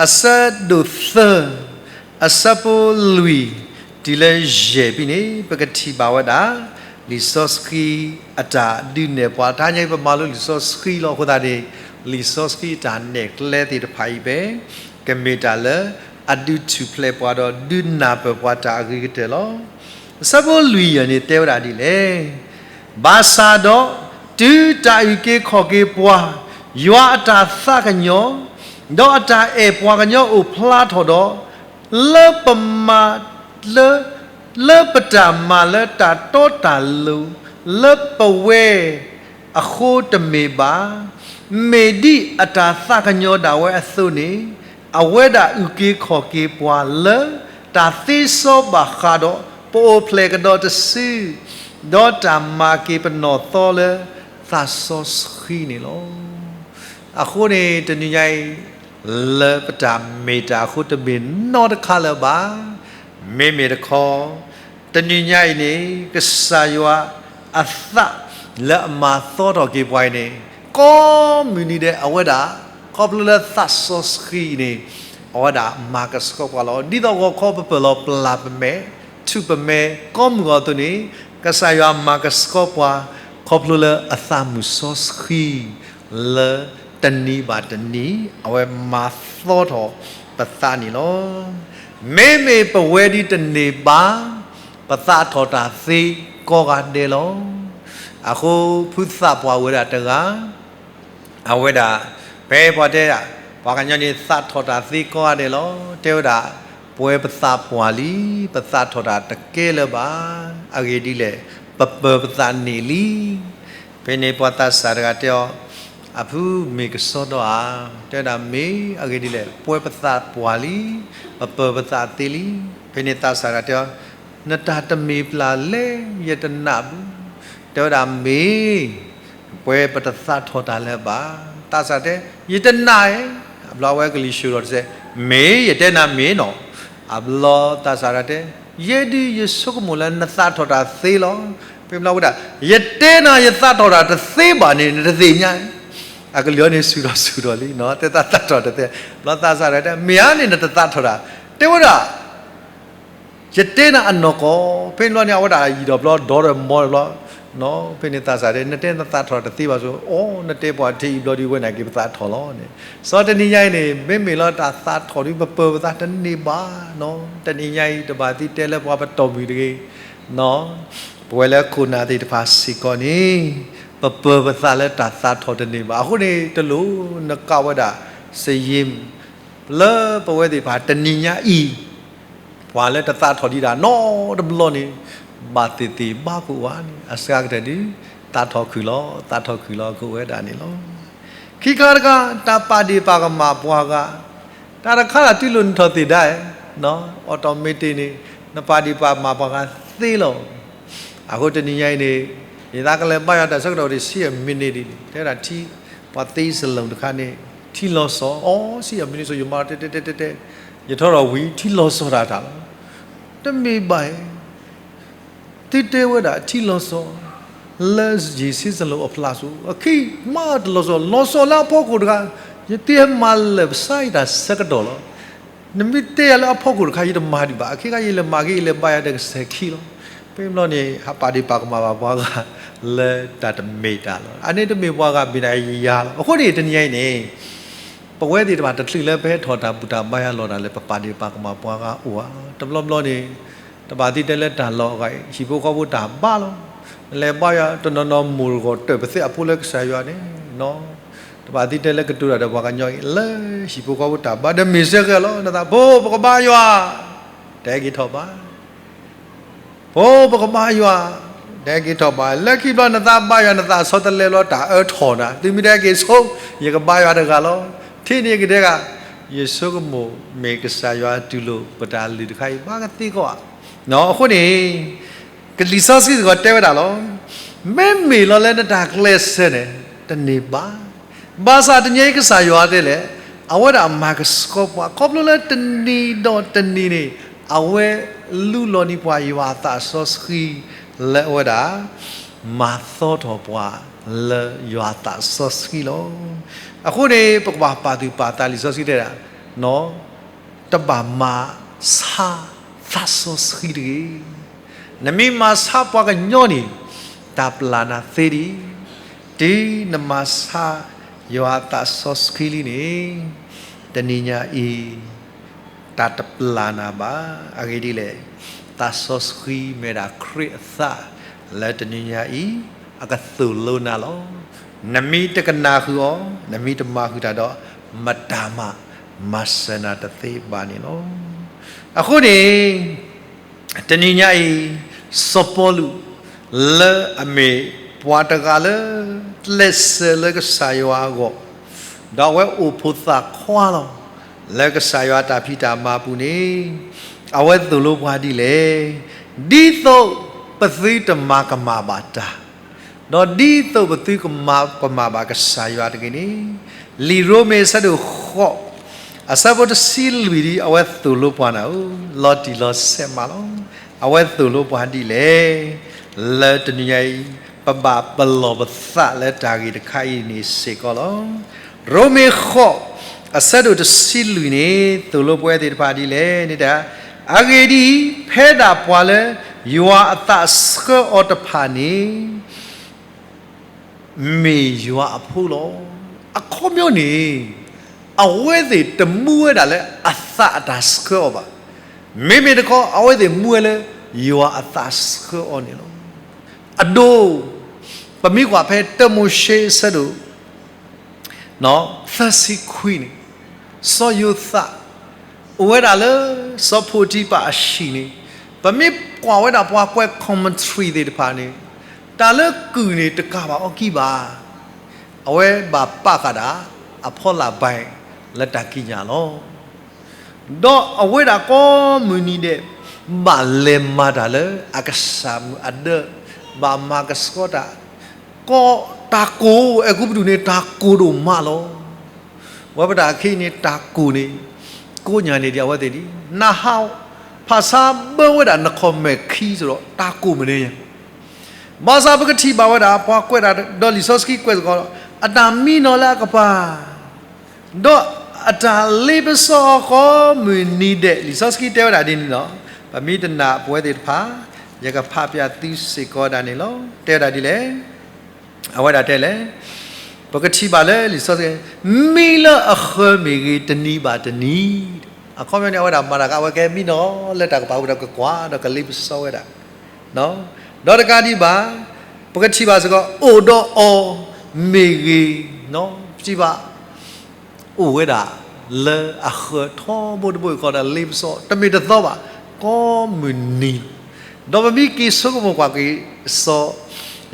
အဆၢဒိၣ်သၢ အဆၢဖိလွံၢ် တုၤလၢယဲၢ်ဖဲန့ၣ် ပကထံၣ်ဘၣ်ဝဲဒၣ် လံာ်စီဆှံအတၢ်ဒုးနဲၣ်ပှၤ တဟါညါအံၤ ပမၤလိလံာ်စီဆှံလီၤအဃိသတးန့ၣ် လံာ်စီဆှံအတၢ်နဲၣ်ကျဲသ့ၣ်တဖၣ်အံၤဖဲ ကမ့ၢ်တၢ်လၢအဒုးထူၣ်ဖျဲးပှၤဒီးဒုးနၢ်ပၢၢ်ပှၤတၢ်အဂ့ၤကတၢၢ်လီၤ. အဆၢဖိလွံၢ်ယဲၢ်န့ၣ်တဲဝဲဒၣ်ဒ်လဲၣ်, ဘၣ်ဆၣ်ဒီး တုၤတၢ်အုၣ်က့ၤခီၣ်က့ၤပှၤ, ယွၤအတၢ်သးကညီၤ, ဒီးအတၢ်အဲၣ်ပှၤကညီအိၣ်ဖျါထီၣ်ဒီး, လၢပမၤ လၢ လၢပတၢ်မၤလၢတၢ်တီတၢ်လိၤ လၢပဝဲအဃိတမ့ၢ်ဘၣ်, မ့ၢ်ဒ်အတၢ်သးကညီၤဒၣ်ဝဲအသိးန့ၣ်, အဝဲဒၣ်အုၣ်က့ၤခီၣ်က့ၤပှၤလၢ တၢ်သ့စီဘၣ်ဃးဒီး ပအိၣ်ဖျဲၣ်ကဒီးတစု, ဒီးတၢ်မၤက့ၤပနီၢ်သီလၢသးစီဆှံန့ၣ်လီၤ. အဃိန့ၣ် တနံၤညါအံၤ လၢပတၢ်မ့ၢ်တၢ်အဃိတမ့ၢ်နီတခါလၢၤဘၣ်. မ့မ့ၢ်တခီ တနံၤညါအံၤန့ၣ် ကစၢ်ယွၤအသးလၢအမၤသီထီၣ်က့ၤပှၤအံၤန့ၣ် ကိးမုၢ်နံၤဒဲး အဝဲဒၣ် ခီဖျိလၢသးစီဆှံအံၤန့ၣ် အဝဲဒၣ်မၤကဆှီပှၤလီၤ. ဒ်သိးဂီၤခီပပၢၢ်လီၤပျၢ်ပမဲာ် ထူၣ်ပမဲာ် ကိးမုၢ်ဂီၤအသိးန့ၣ် ကစၢ်ယွၤမၤကဆှီပှၤ ခီဖျိလၢအသးမုာ်စီဆှံ လၢတနံၤဘၣ်တနံၤ အဝဲမၤသီထီၣ်ပသးန့ၣ်လီၤ. မ့မ့ၢ်ပဝဲဒ်တန့ၢ်ဘၣ် ပသးထီၣ်တၢ်သ့ကိးဂၤဒဲးလီၤ. အဃိဖုသးပှၢ်ဝဲဒၣ်တဂၤ အဝဲဒၣ် ဖဲပှၤတဲဒၣ် ပှၤကညီန့ၣ်သးထီၣ်တၢ်သ့ကိးဂၤဒဲးလီၤ. တဲဝဲဒၣ် ပဝဲပသးပှၢ်လံ ပသးထီၣ်တၢ်တကဲလၢၤဘၣ်. အဂ့ၢ်ဒ်လဲၣ် ပပၢၤပသးန့ၢ်လံ. ဖဲန့ၣ်ပှၤသးစၢ်တဂၤတဲအီၤ အဖုမ့ၢ်ကစီဒီဧါ. တဲဝဲဒၣ်မ့ၢ် အဂ့ၢ်ဒ်လဲၣ် ပဝဲပသးပှၢ်လံ ပပၢၤပသးသ့လံ. ဖဲန့ၣ်သးစၢ်တဂၤတဲအီၤ နတၢ်တမ့ၢ်ပျၢ်လဲၣ် ယတနာ်ဘူး. တဲဝဲဒၣ်မ့ၢ် ပဝဲပတသးထီၣ်တၢ်လၢၤဘၣ်. သးစၢ်တဲ ယတနာ်ဧါ. အဘျီအဝဲကလံၤဆှၢထီၣ်တစဲး မ့ၢ် ယတဲနၤမ့ၢ်နီၤ. အဘျီသးစၢ်တဂၤတဲ ယဲဒုးယဆိကမိၣ်လၢနသးထီၣ်တၢ်သ့လီၤ. ဖဲဘျီဝဲဒၣ် ယတဲနၤယသးထီၣ်တၢ်တသ့ဘၣ်န့ၣ် နတသ့ၣ်ညါ. အကလုၢ်အီၤန့ၣ်ဆူၣ်ထီၣ်ဆူၣ်ထီၣ်လံ တဲသးသးထီၣ်တသ့. ဘျီသးစၢ်တဂၤတဲ မ့ၢ်ဧါန့ၣ်နတသးထီၣ်တၢ်. တဲဝဲဒၣ် ယတဲနၤအနီၢ်ကီၢ်. ဖဲန့ၣ်ဘျီန့ၣ် အဝဲဒၣ်ယံာ်ဒီးဘျီဒီဒီးမီဒီးဘျီ, ဖဲန့ၣ်သးစၢ်တဲ နတဲနသးထီၣ်တသ့ဘၣ်ဆိ, အိ နတဲပှၤထဲအံၤဘျီဒုးဝဲန့ၣ်က့ၤပသးထီၣ်လီၤန့ၣ်. စီၤတနံၤညါအံၤန့ၣ် မ့မ့ၢ်လၢတၢ်သးထီၣ်ဒုး ပပၢၤပသးတန့ၢ်ဘၣ်နီၤ. တနံၤညါအံၤ တဘၣ်သံတဲလၢပှၤပတီၢ်မုၢ်တဂ့ၤ ပဝဲလၢခိၣ်နၢ်သ့ၣ်တဖၣ်စ့ၢ်ကီးန့ၣ် ပပၢၤပသးလၢတၢ်သးထီၣ်တန့ၢ်ဘၣ်. အဃိန့ၣ် တလိၣ်နကးဝဲဒၣ် စယ့ၢ် လၢပဝဲသ့ၣ်တဖၣ်တနံၤညါအံၤ ပှၤလၢတသးထီၣ်ဒံးဒၣ်နီတဘျီန့ၣ် ဘၣ်သ့ၣ်သ့ၣ်ဘၣ်ကိးဝဲန့ၣ် အစှၤကတၢၢ်ဒုး သးထီၣ်ခုၣ်လီၤ သးထီၣ်ခုၣ်လီၤကိးဝဲဒၣ်န့ၣ်လီၤ. ခံခါတခါ တၢ်ပာ်ဒ့ၣ်ပာ်ကမၣ်ပှၤဂၤ တၢ်တခါလၢ်တုၤလိာ်နထီၣ်သ့ၣ်ဒါ automatic န့ၣ် နပာ်ဒ့ၣ်ပာ်ကမၣ်ပှၤဂၤသ့လီၤ. အဃိတနံၤညါအံၤန့ၣ် ယသးကလဲၤဘါယွၤတၢ်ဆၢကတီၢ် တဆံယဲၢ်မံးနံးဒ်န့ၣ် တဲဝဲဒၣ်ထံ ပှၤသ့စလူးတခါန့ၣ် ထံလီၤစီၤ အိ ဆံယဲၢ်မံးနံးစိ ယမၤတဲတဲတဲတဲတဲ ယထီၣ်ထီၣ်ဝံၤ ထံလီၤစီၤတၢ်တၢ်လီၤ. တမ့ၢ်ဘၣ် သုတဲဝဲဒၣ်ထံလီၤစီၤ လၢယ့ၣ်ဆံစလူးအဖျါစိ အခံမးတလီၤစီၤ လီၤစီၤလၢအဖီခိၣ်တဂၤ ယသ့ဟဲမၤလၢာ်ပစၢ်ယတၢ်ဆၢကတီၢ်လီၤ. နမ့ၢ်တဲယၤလၢအဖီခိၣ်တခါ ယတမၤဒံးဘၣ် အခဲခါယလဲၤမၤက့ၤ ယလဲၤဘါယွၤတၢ်ကစဲၤခံလီၤ. ဖဲဘျီန့ၣ် ဟးပာ်ဒ့ၣ်ပာ်ကမၣ်ဘၣ်ပှၤဂၤ လၢတၢ်တမ့ၢ်တၢ်လီၤ. အန့ၣ်တမ့ၢ်ပှၤဂၤမ့ၢ်ဒၣ်ယၤလီၤ. အဃိန့ၣ် တနံၤညါအံၤန့ၣ် ပဝဲသ့ၣ်တဖၣ်တချုးလၢပဟဲထီၣ်တၢ်ဘူၣ်တၢ်ဘါယွၤလီၤတၢ်လၢ ပပာ်ဒ့ၣ်ပာ်ကမၣ်ပှၤဂၤအိၣ်ဧါ. တဘျီဘျီန့ၣ် တဘၣ်သ့ၣ်တဲလၢတၢ်လီၢ်အဂၤအံၤ ဟံၣ်ဖိဃီဖိတၢ်ဘါလီၤ. နလဲၤဘါယွၤတနီၤနီၤ မိၢ်တဂီၤတၢၢ်ပသ့အဖိလၢကစၢ်ယွၤန့ၣ် တဘၣ်သ့ၣ်တဲလၢကတိၤတၢ်ဒီးပှၤကညီအံၤ လၢဟံၣ်ဖိဃီဖိတၢ်ဘါ ဒီးမ့ၢ်စ့ၢ်ကီးလီၤ. နသးဖိ ပကဘါယွၤ တဲက့ၤထီၣ်ဘး ဖိ ပကဘါယွၤ တဲက့ၤထီၣ်ဘး လၢခံဘျီနသးဘါယွၤ နသးဆီတလဲဘျီ တၢ်အၢထီၣ်နၤ သုမ့ၢ်တဲက့ၤဆိ ယကဘါယွၤတဂၤလီၤ. ထံၣ်န့ၢ်က့ၤတဲဂၤ ယဆိကမိၣ်မ့ၢ်ကစၢ်ယွၤတူၢ်လိာ်ပတၢ်လုၢ်တခါအံၤ ဘၣ်ကသ့ကီးဧါ. အဃိန့ၣ် ကလံာ်စီဆှံစ့ၢ်ကီးတဲဝဲဒၣ်လီၤ. မ့မ့ၢ်လီၤလၢနတၢ်ကျဲးစၢးန့ၣ် တန့ၢ်ဘၣ်. ဘၣ်ဆၣ်တနံၤအံၤကစၢ်ယွၤတဲလဲၣ်, အဝဲဒၣ်မၤကဆှီပှၤ ခီဖျိလၢတနံၤဒီးတနံၤန့ၣ် အဝဲလူလီၤန့ၢ်ပှၤယွၤအသးစီဆှံ လၢအဝဲဒၣ် မၤသီထီၣ်ပှၤလၢယွၤအသးစီဆှံလီၤ. အဃိန့ၣ် ပကဘၣ်ပာ်သူၣ်ပာ်သး လံာ်စီဆှံတဲဒၣ် တဘၣ်မၤဆါသးစီဆှံတဂ့ၤ. နမ့ၢ်မၤဆါပှၤကညီန့ၣ် တၢ်ပျၢ်နၤသ့ဒံး, တုၤနမၤဆါယွၤအသးစီဆှံလံန့ၣ် တနံၤညါအံၤ တၢ်တပျၢ်နၤဘၣ်. အဂ့ၢ်ဒ်လဲၣ်, သးစီဆှံမ့ၢ်ဒၣ်ခရံာ်အသး လၢတနံၤညါအံၤ အကသိၣ်လိနၤလီၤ. နမ့ၢ်တကနၣ်ဃုာ်အီၤ, နမ့ၢ်တမၤဃုာ်တၢ်ဒီး မတၤမၤ မၤစၢၤနၤတသ့ဘၣ်န့ၣ်လီၤ. အဃိန့ၣ် တနံၤညါအံၤ စီၤပီလူး လၢအမ့ၢ်ပှၤတဂၤလၢ ကျဲးစၢးလၢကစၢ်ယွၤအဂီၢ်, ဒီးအဝဲအိၣ်ဖိသၣ်ခွါလီၤ. လၢကစၢ်ယွၤတၢ်ဖံးတၢ်မၤပူၤန့ၣ် အဝဲသိၣ်လိပှၤဒ်လဲၣ်, ဒ်သိးပသုတမၤကမၣ်ဘၣ်တၢ် ဒီးဒ်သိးပသုကမၤကမၣ်ဘၣ်ကစၢ်ယွၤတဂ့ၤန့ၣ်, လံာ်ရိမ့ၤအဆၢဒိၣ်ဃိး အဆၢဖိတဆံလွံၢ်ဒ်အဝဲသိၣ်လိပှၤနၤဧၢ, လီၤတံၢ်လီၤဆဲးမးလီၤ. အဝဲသိၣ်လိပှၤဒ်လဲၣ်, လၢတနံၤညါအံၤ ပဘၣ်ပလီၢ်ပသးလၢတၢ်ဂ့ၢ်တခါအံၤန့ၣ်စ့ၢ်ကီးလီၤ. ရိမ့ၤဃိး အဆၢဒိၣ်တဆံလွံၢ်န့ၣ် သိၣ်လိပဝဲသ့ၣ်တဖၣ်ဒ်လဲၣ်န့ၣ်တၢ်, အဂ့ၢ်ဒ်အံၤ, ဖဲဒၣ်ပှၤလၢယွၤအသးဆှၢအီၤတဖၣ်န့ၣ် မ့ၢ်ယွၤအဖိလီၤ. အခီပညီန့ၣ် အဝဲသ့ၣ်တမူဝဲဒၣ်လၢအသးအတၢ်ဆှၢအီၤဘၣ်. မ့မ့ၢ်တခီ အဝဲသ့ၣ်မူဝဲလၢယွၤအသးဆှၢအီၤန့ၣ်လီၤ. အဒိ, ပမ့ၢ်ကွၢ်ဖဲတၢမိၤၡ့အဆၢဒိၣ် သၢဆံခွံန့ၣ်, စီၤယိၤသး အိၣ်ဝဲဒၣ်လၢ စီၤဖီတံဖၤအဟံၣ်န့ၣ်, ပမ့ၢ်ကွၢ်ဝဲဒၣ်ပှၤကွဲး commentary သ့ၣ်တဖၣ်န့ၣ်, တၢ်လၢကုၢ်န့ၣ်တကးဘၣ်အီၤကံဘၣ်. အဝဲဘၣ်ပာ်ဃာ်ဒၣ် အဖီလာ်ဘၣ် လၢတၢ်ကံးညာ်လီၤ. ဒီးအဝဲဒၣ်ကိးမုၢ်နံၤဒဲး ဘၣ်လဲၤမၤတၢ်လၢအကစၢ်မုၢ်အဒၢး, ဘၣ်မၤကဆှီတၢ်, ကီးတၢ်ကိၢ်, အဲၤကူပတူးန့ၣ် တၢ်ကိၢ်ဒိၣ်မးလီၤ. ဝဲပတၢ်ခံန့ၣ် တၢ်ကိၢ်န့ၣ် ကိးညါန့ၢ်ဒံးအဝဲသ့ၣ်ဒံး, နဟးဖးဆါဘၢဝဲဒၣ်နခီၣ်မဲာ်ခံစ့ၢ်ဒီး တၢ်ကိၢ်မနုၤညါ ဘၣ်ဆၣ်ပကထံၣ်ဘၣ်ဝဲဒၣ် ပှၤကွဲးတၢ်ဒီးလံာ်စီဆှံကွဲးစ့ၢ်ကီး, အတၢ်မံနီၤလၢအကပၤ, ဒီးအတၢ်လ့ပစီအီၤကိးမုၢ်နံၤဒဲး, လံာ်စီဆှံတဲဝဲဒၣ်ဒ်န့ၣ်လီၤ. ပမ့ၢ်တနာ်ပဝဲသ့ၣ်တဖၣ်, ယကဖးပၠးသုစ့ၢ်ကီးဒၣ်န့ၣ်လီၤ. တဲဝဲဒၣ်ဒ်လဲၣ်, အဝဲဒၣ်တဲလဲၣ်, ပကထံၣ်ဘၣ်လၢလံာ်စီဆှံ, မံလၢအဃၢၤမ့ၢ်ဂ့ၤ တနံၤဘၣ်တနံၤ, အခီပညီန့ၣ် အဝဲဒၣ်မၤတၢ်က အဝဲကဲမံနီၤလၢတၢ်ကပၤဝဲဒီးကကွၢ်ဒီးကလ့ပစီဝဲဒၣ် ဒီးတကးဒံးဘၣ်, ပကထံၣ်ဘၣ်စ့ၢ်ကီး အိၣ်ဒီးအီၤမ့ၢ်ဂ့ၤ, ပထံၣ်ဘၣ် အိၣ်ဝဲဒၣ်လၢအဃၢၤထီဘိတဘိယူၢ်ဃီဒီးလ့ပစီ တမ့ၢ်တသီဘၣ် ကိးမုၢ်နံၤ, ဒီးပမ့ၢ်က့ၤဆိကမိၣ်ကွၢ်က့ၤ စီၤ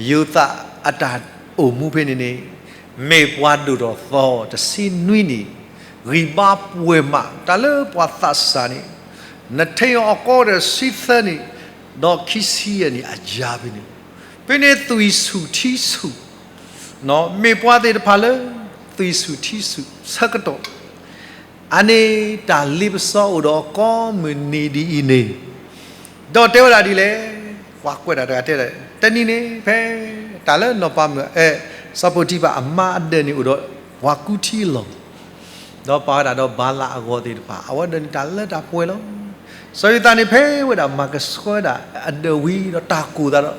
ယိၤသးအတၢ်အိၣ်မူဖဲန့ၣ်န့ၣ် မ့ၢ်ပှၤဒိၣ်ထီၣ်သီတဆံနွံနံၣ်, ဂံၢ်ဘါပှဲၤမး တၢ်လၢပှၤသးစၢ်န့ၣ်, နထံၣ်အီၤအကီဒီးဆံသၢနံၣ်, ဒီးခံဆံယဲၢ်နံၣ်အယၤဖဲန့ၣ်, ဖဲန့ၣ်သွံၣ်ဆူၣ်ထံဆူၣ်, မ့ၢ်ပှၤသ့ၣ်တဖၣ်လၢ သွံၣ်ဆူၣ်ထံဆူၣ်ဆၢကတီၢ်, အန့ၣ်တၢ်လ့ပစီအိၣ်ဒီးအီၤကိးမုၢ်နံၤဒ်အံၤန့ၣ်, ဒီးတဲဝဲဒၣ်ဒ်လဲၣ်, ပှၤကွဲးတၢ်တဂၤတဲဒၣ်, တနံၤန့ၣ် ဖဲတၢ်လၢနီၢ်ပၤမုၣ်, စီၤပီတံဖၤအမါအဒၢးန့ၣ်အိၣ်ဒီးပှၤကူထံအလီၢ် ဒီးပာ်ဝဲဒၣ်ဒီးဘၤလးအဂီၤသ့ၣ်တဖၣ်, အဝဲဒၢးန့ၣ်တၢ်လၢတၢ်ပှဲၤလီၤ. စီၤယိၤသးန့ၣ်ဖဲဝဲဒၣ်မၤကဆှီဝဲဒၣ်အဒၢးဝံၤဒီးတၢ်ကိၢ်သးဒီး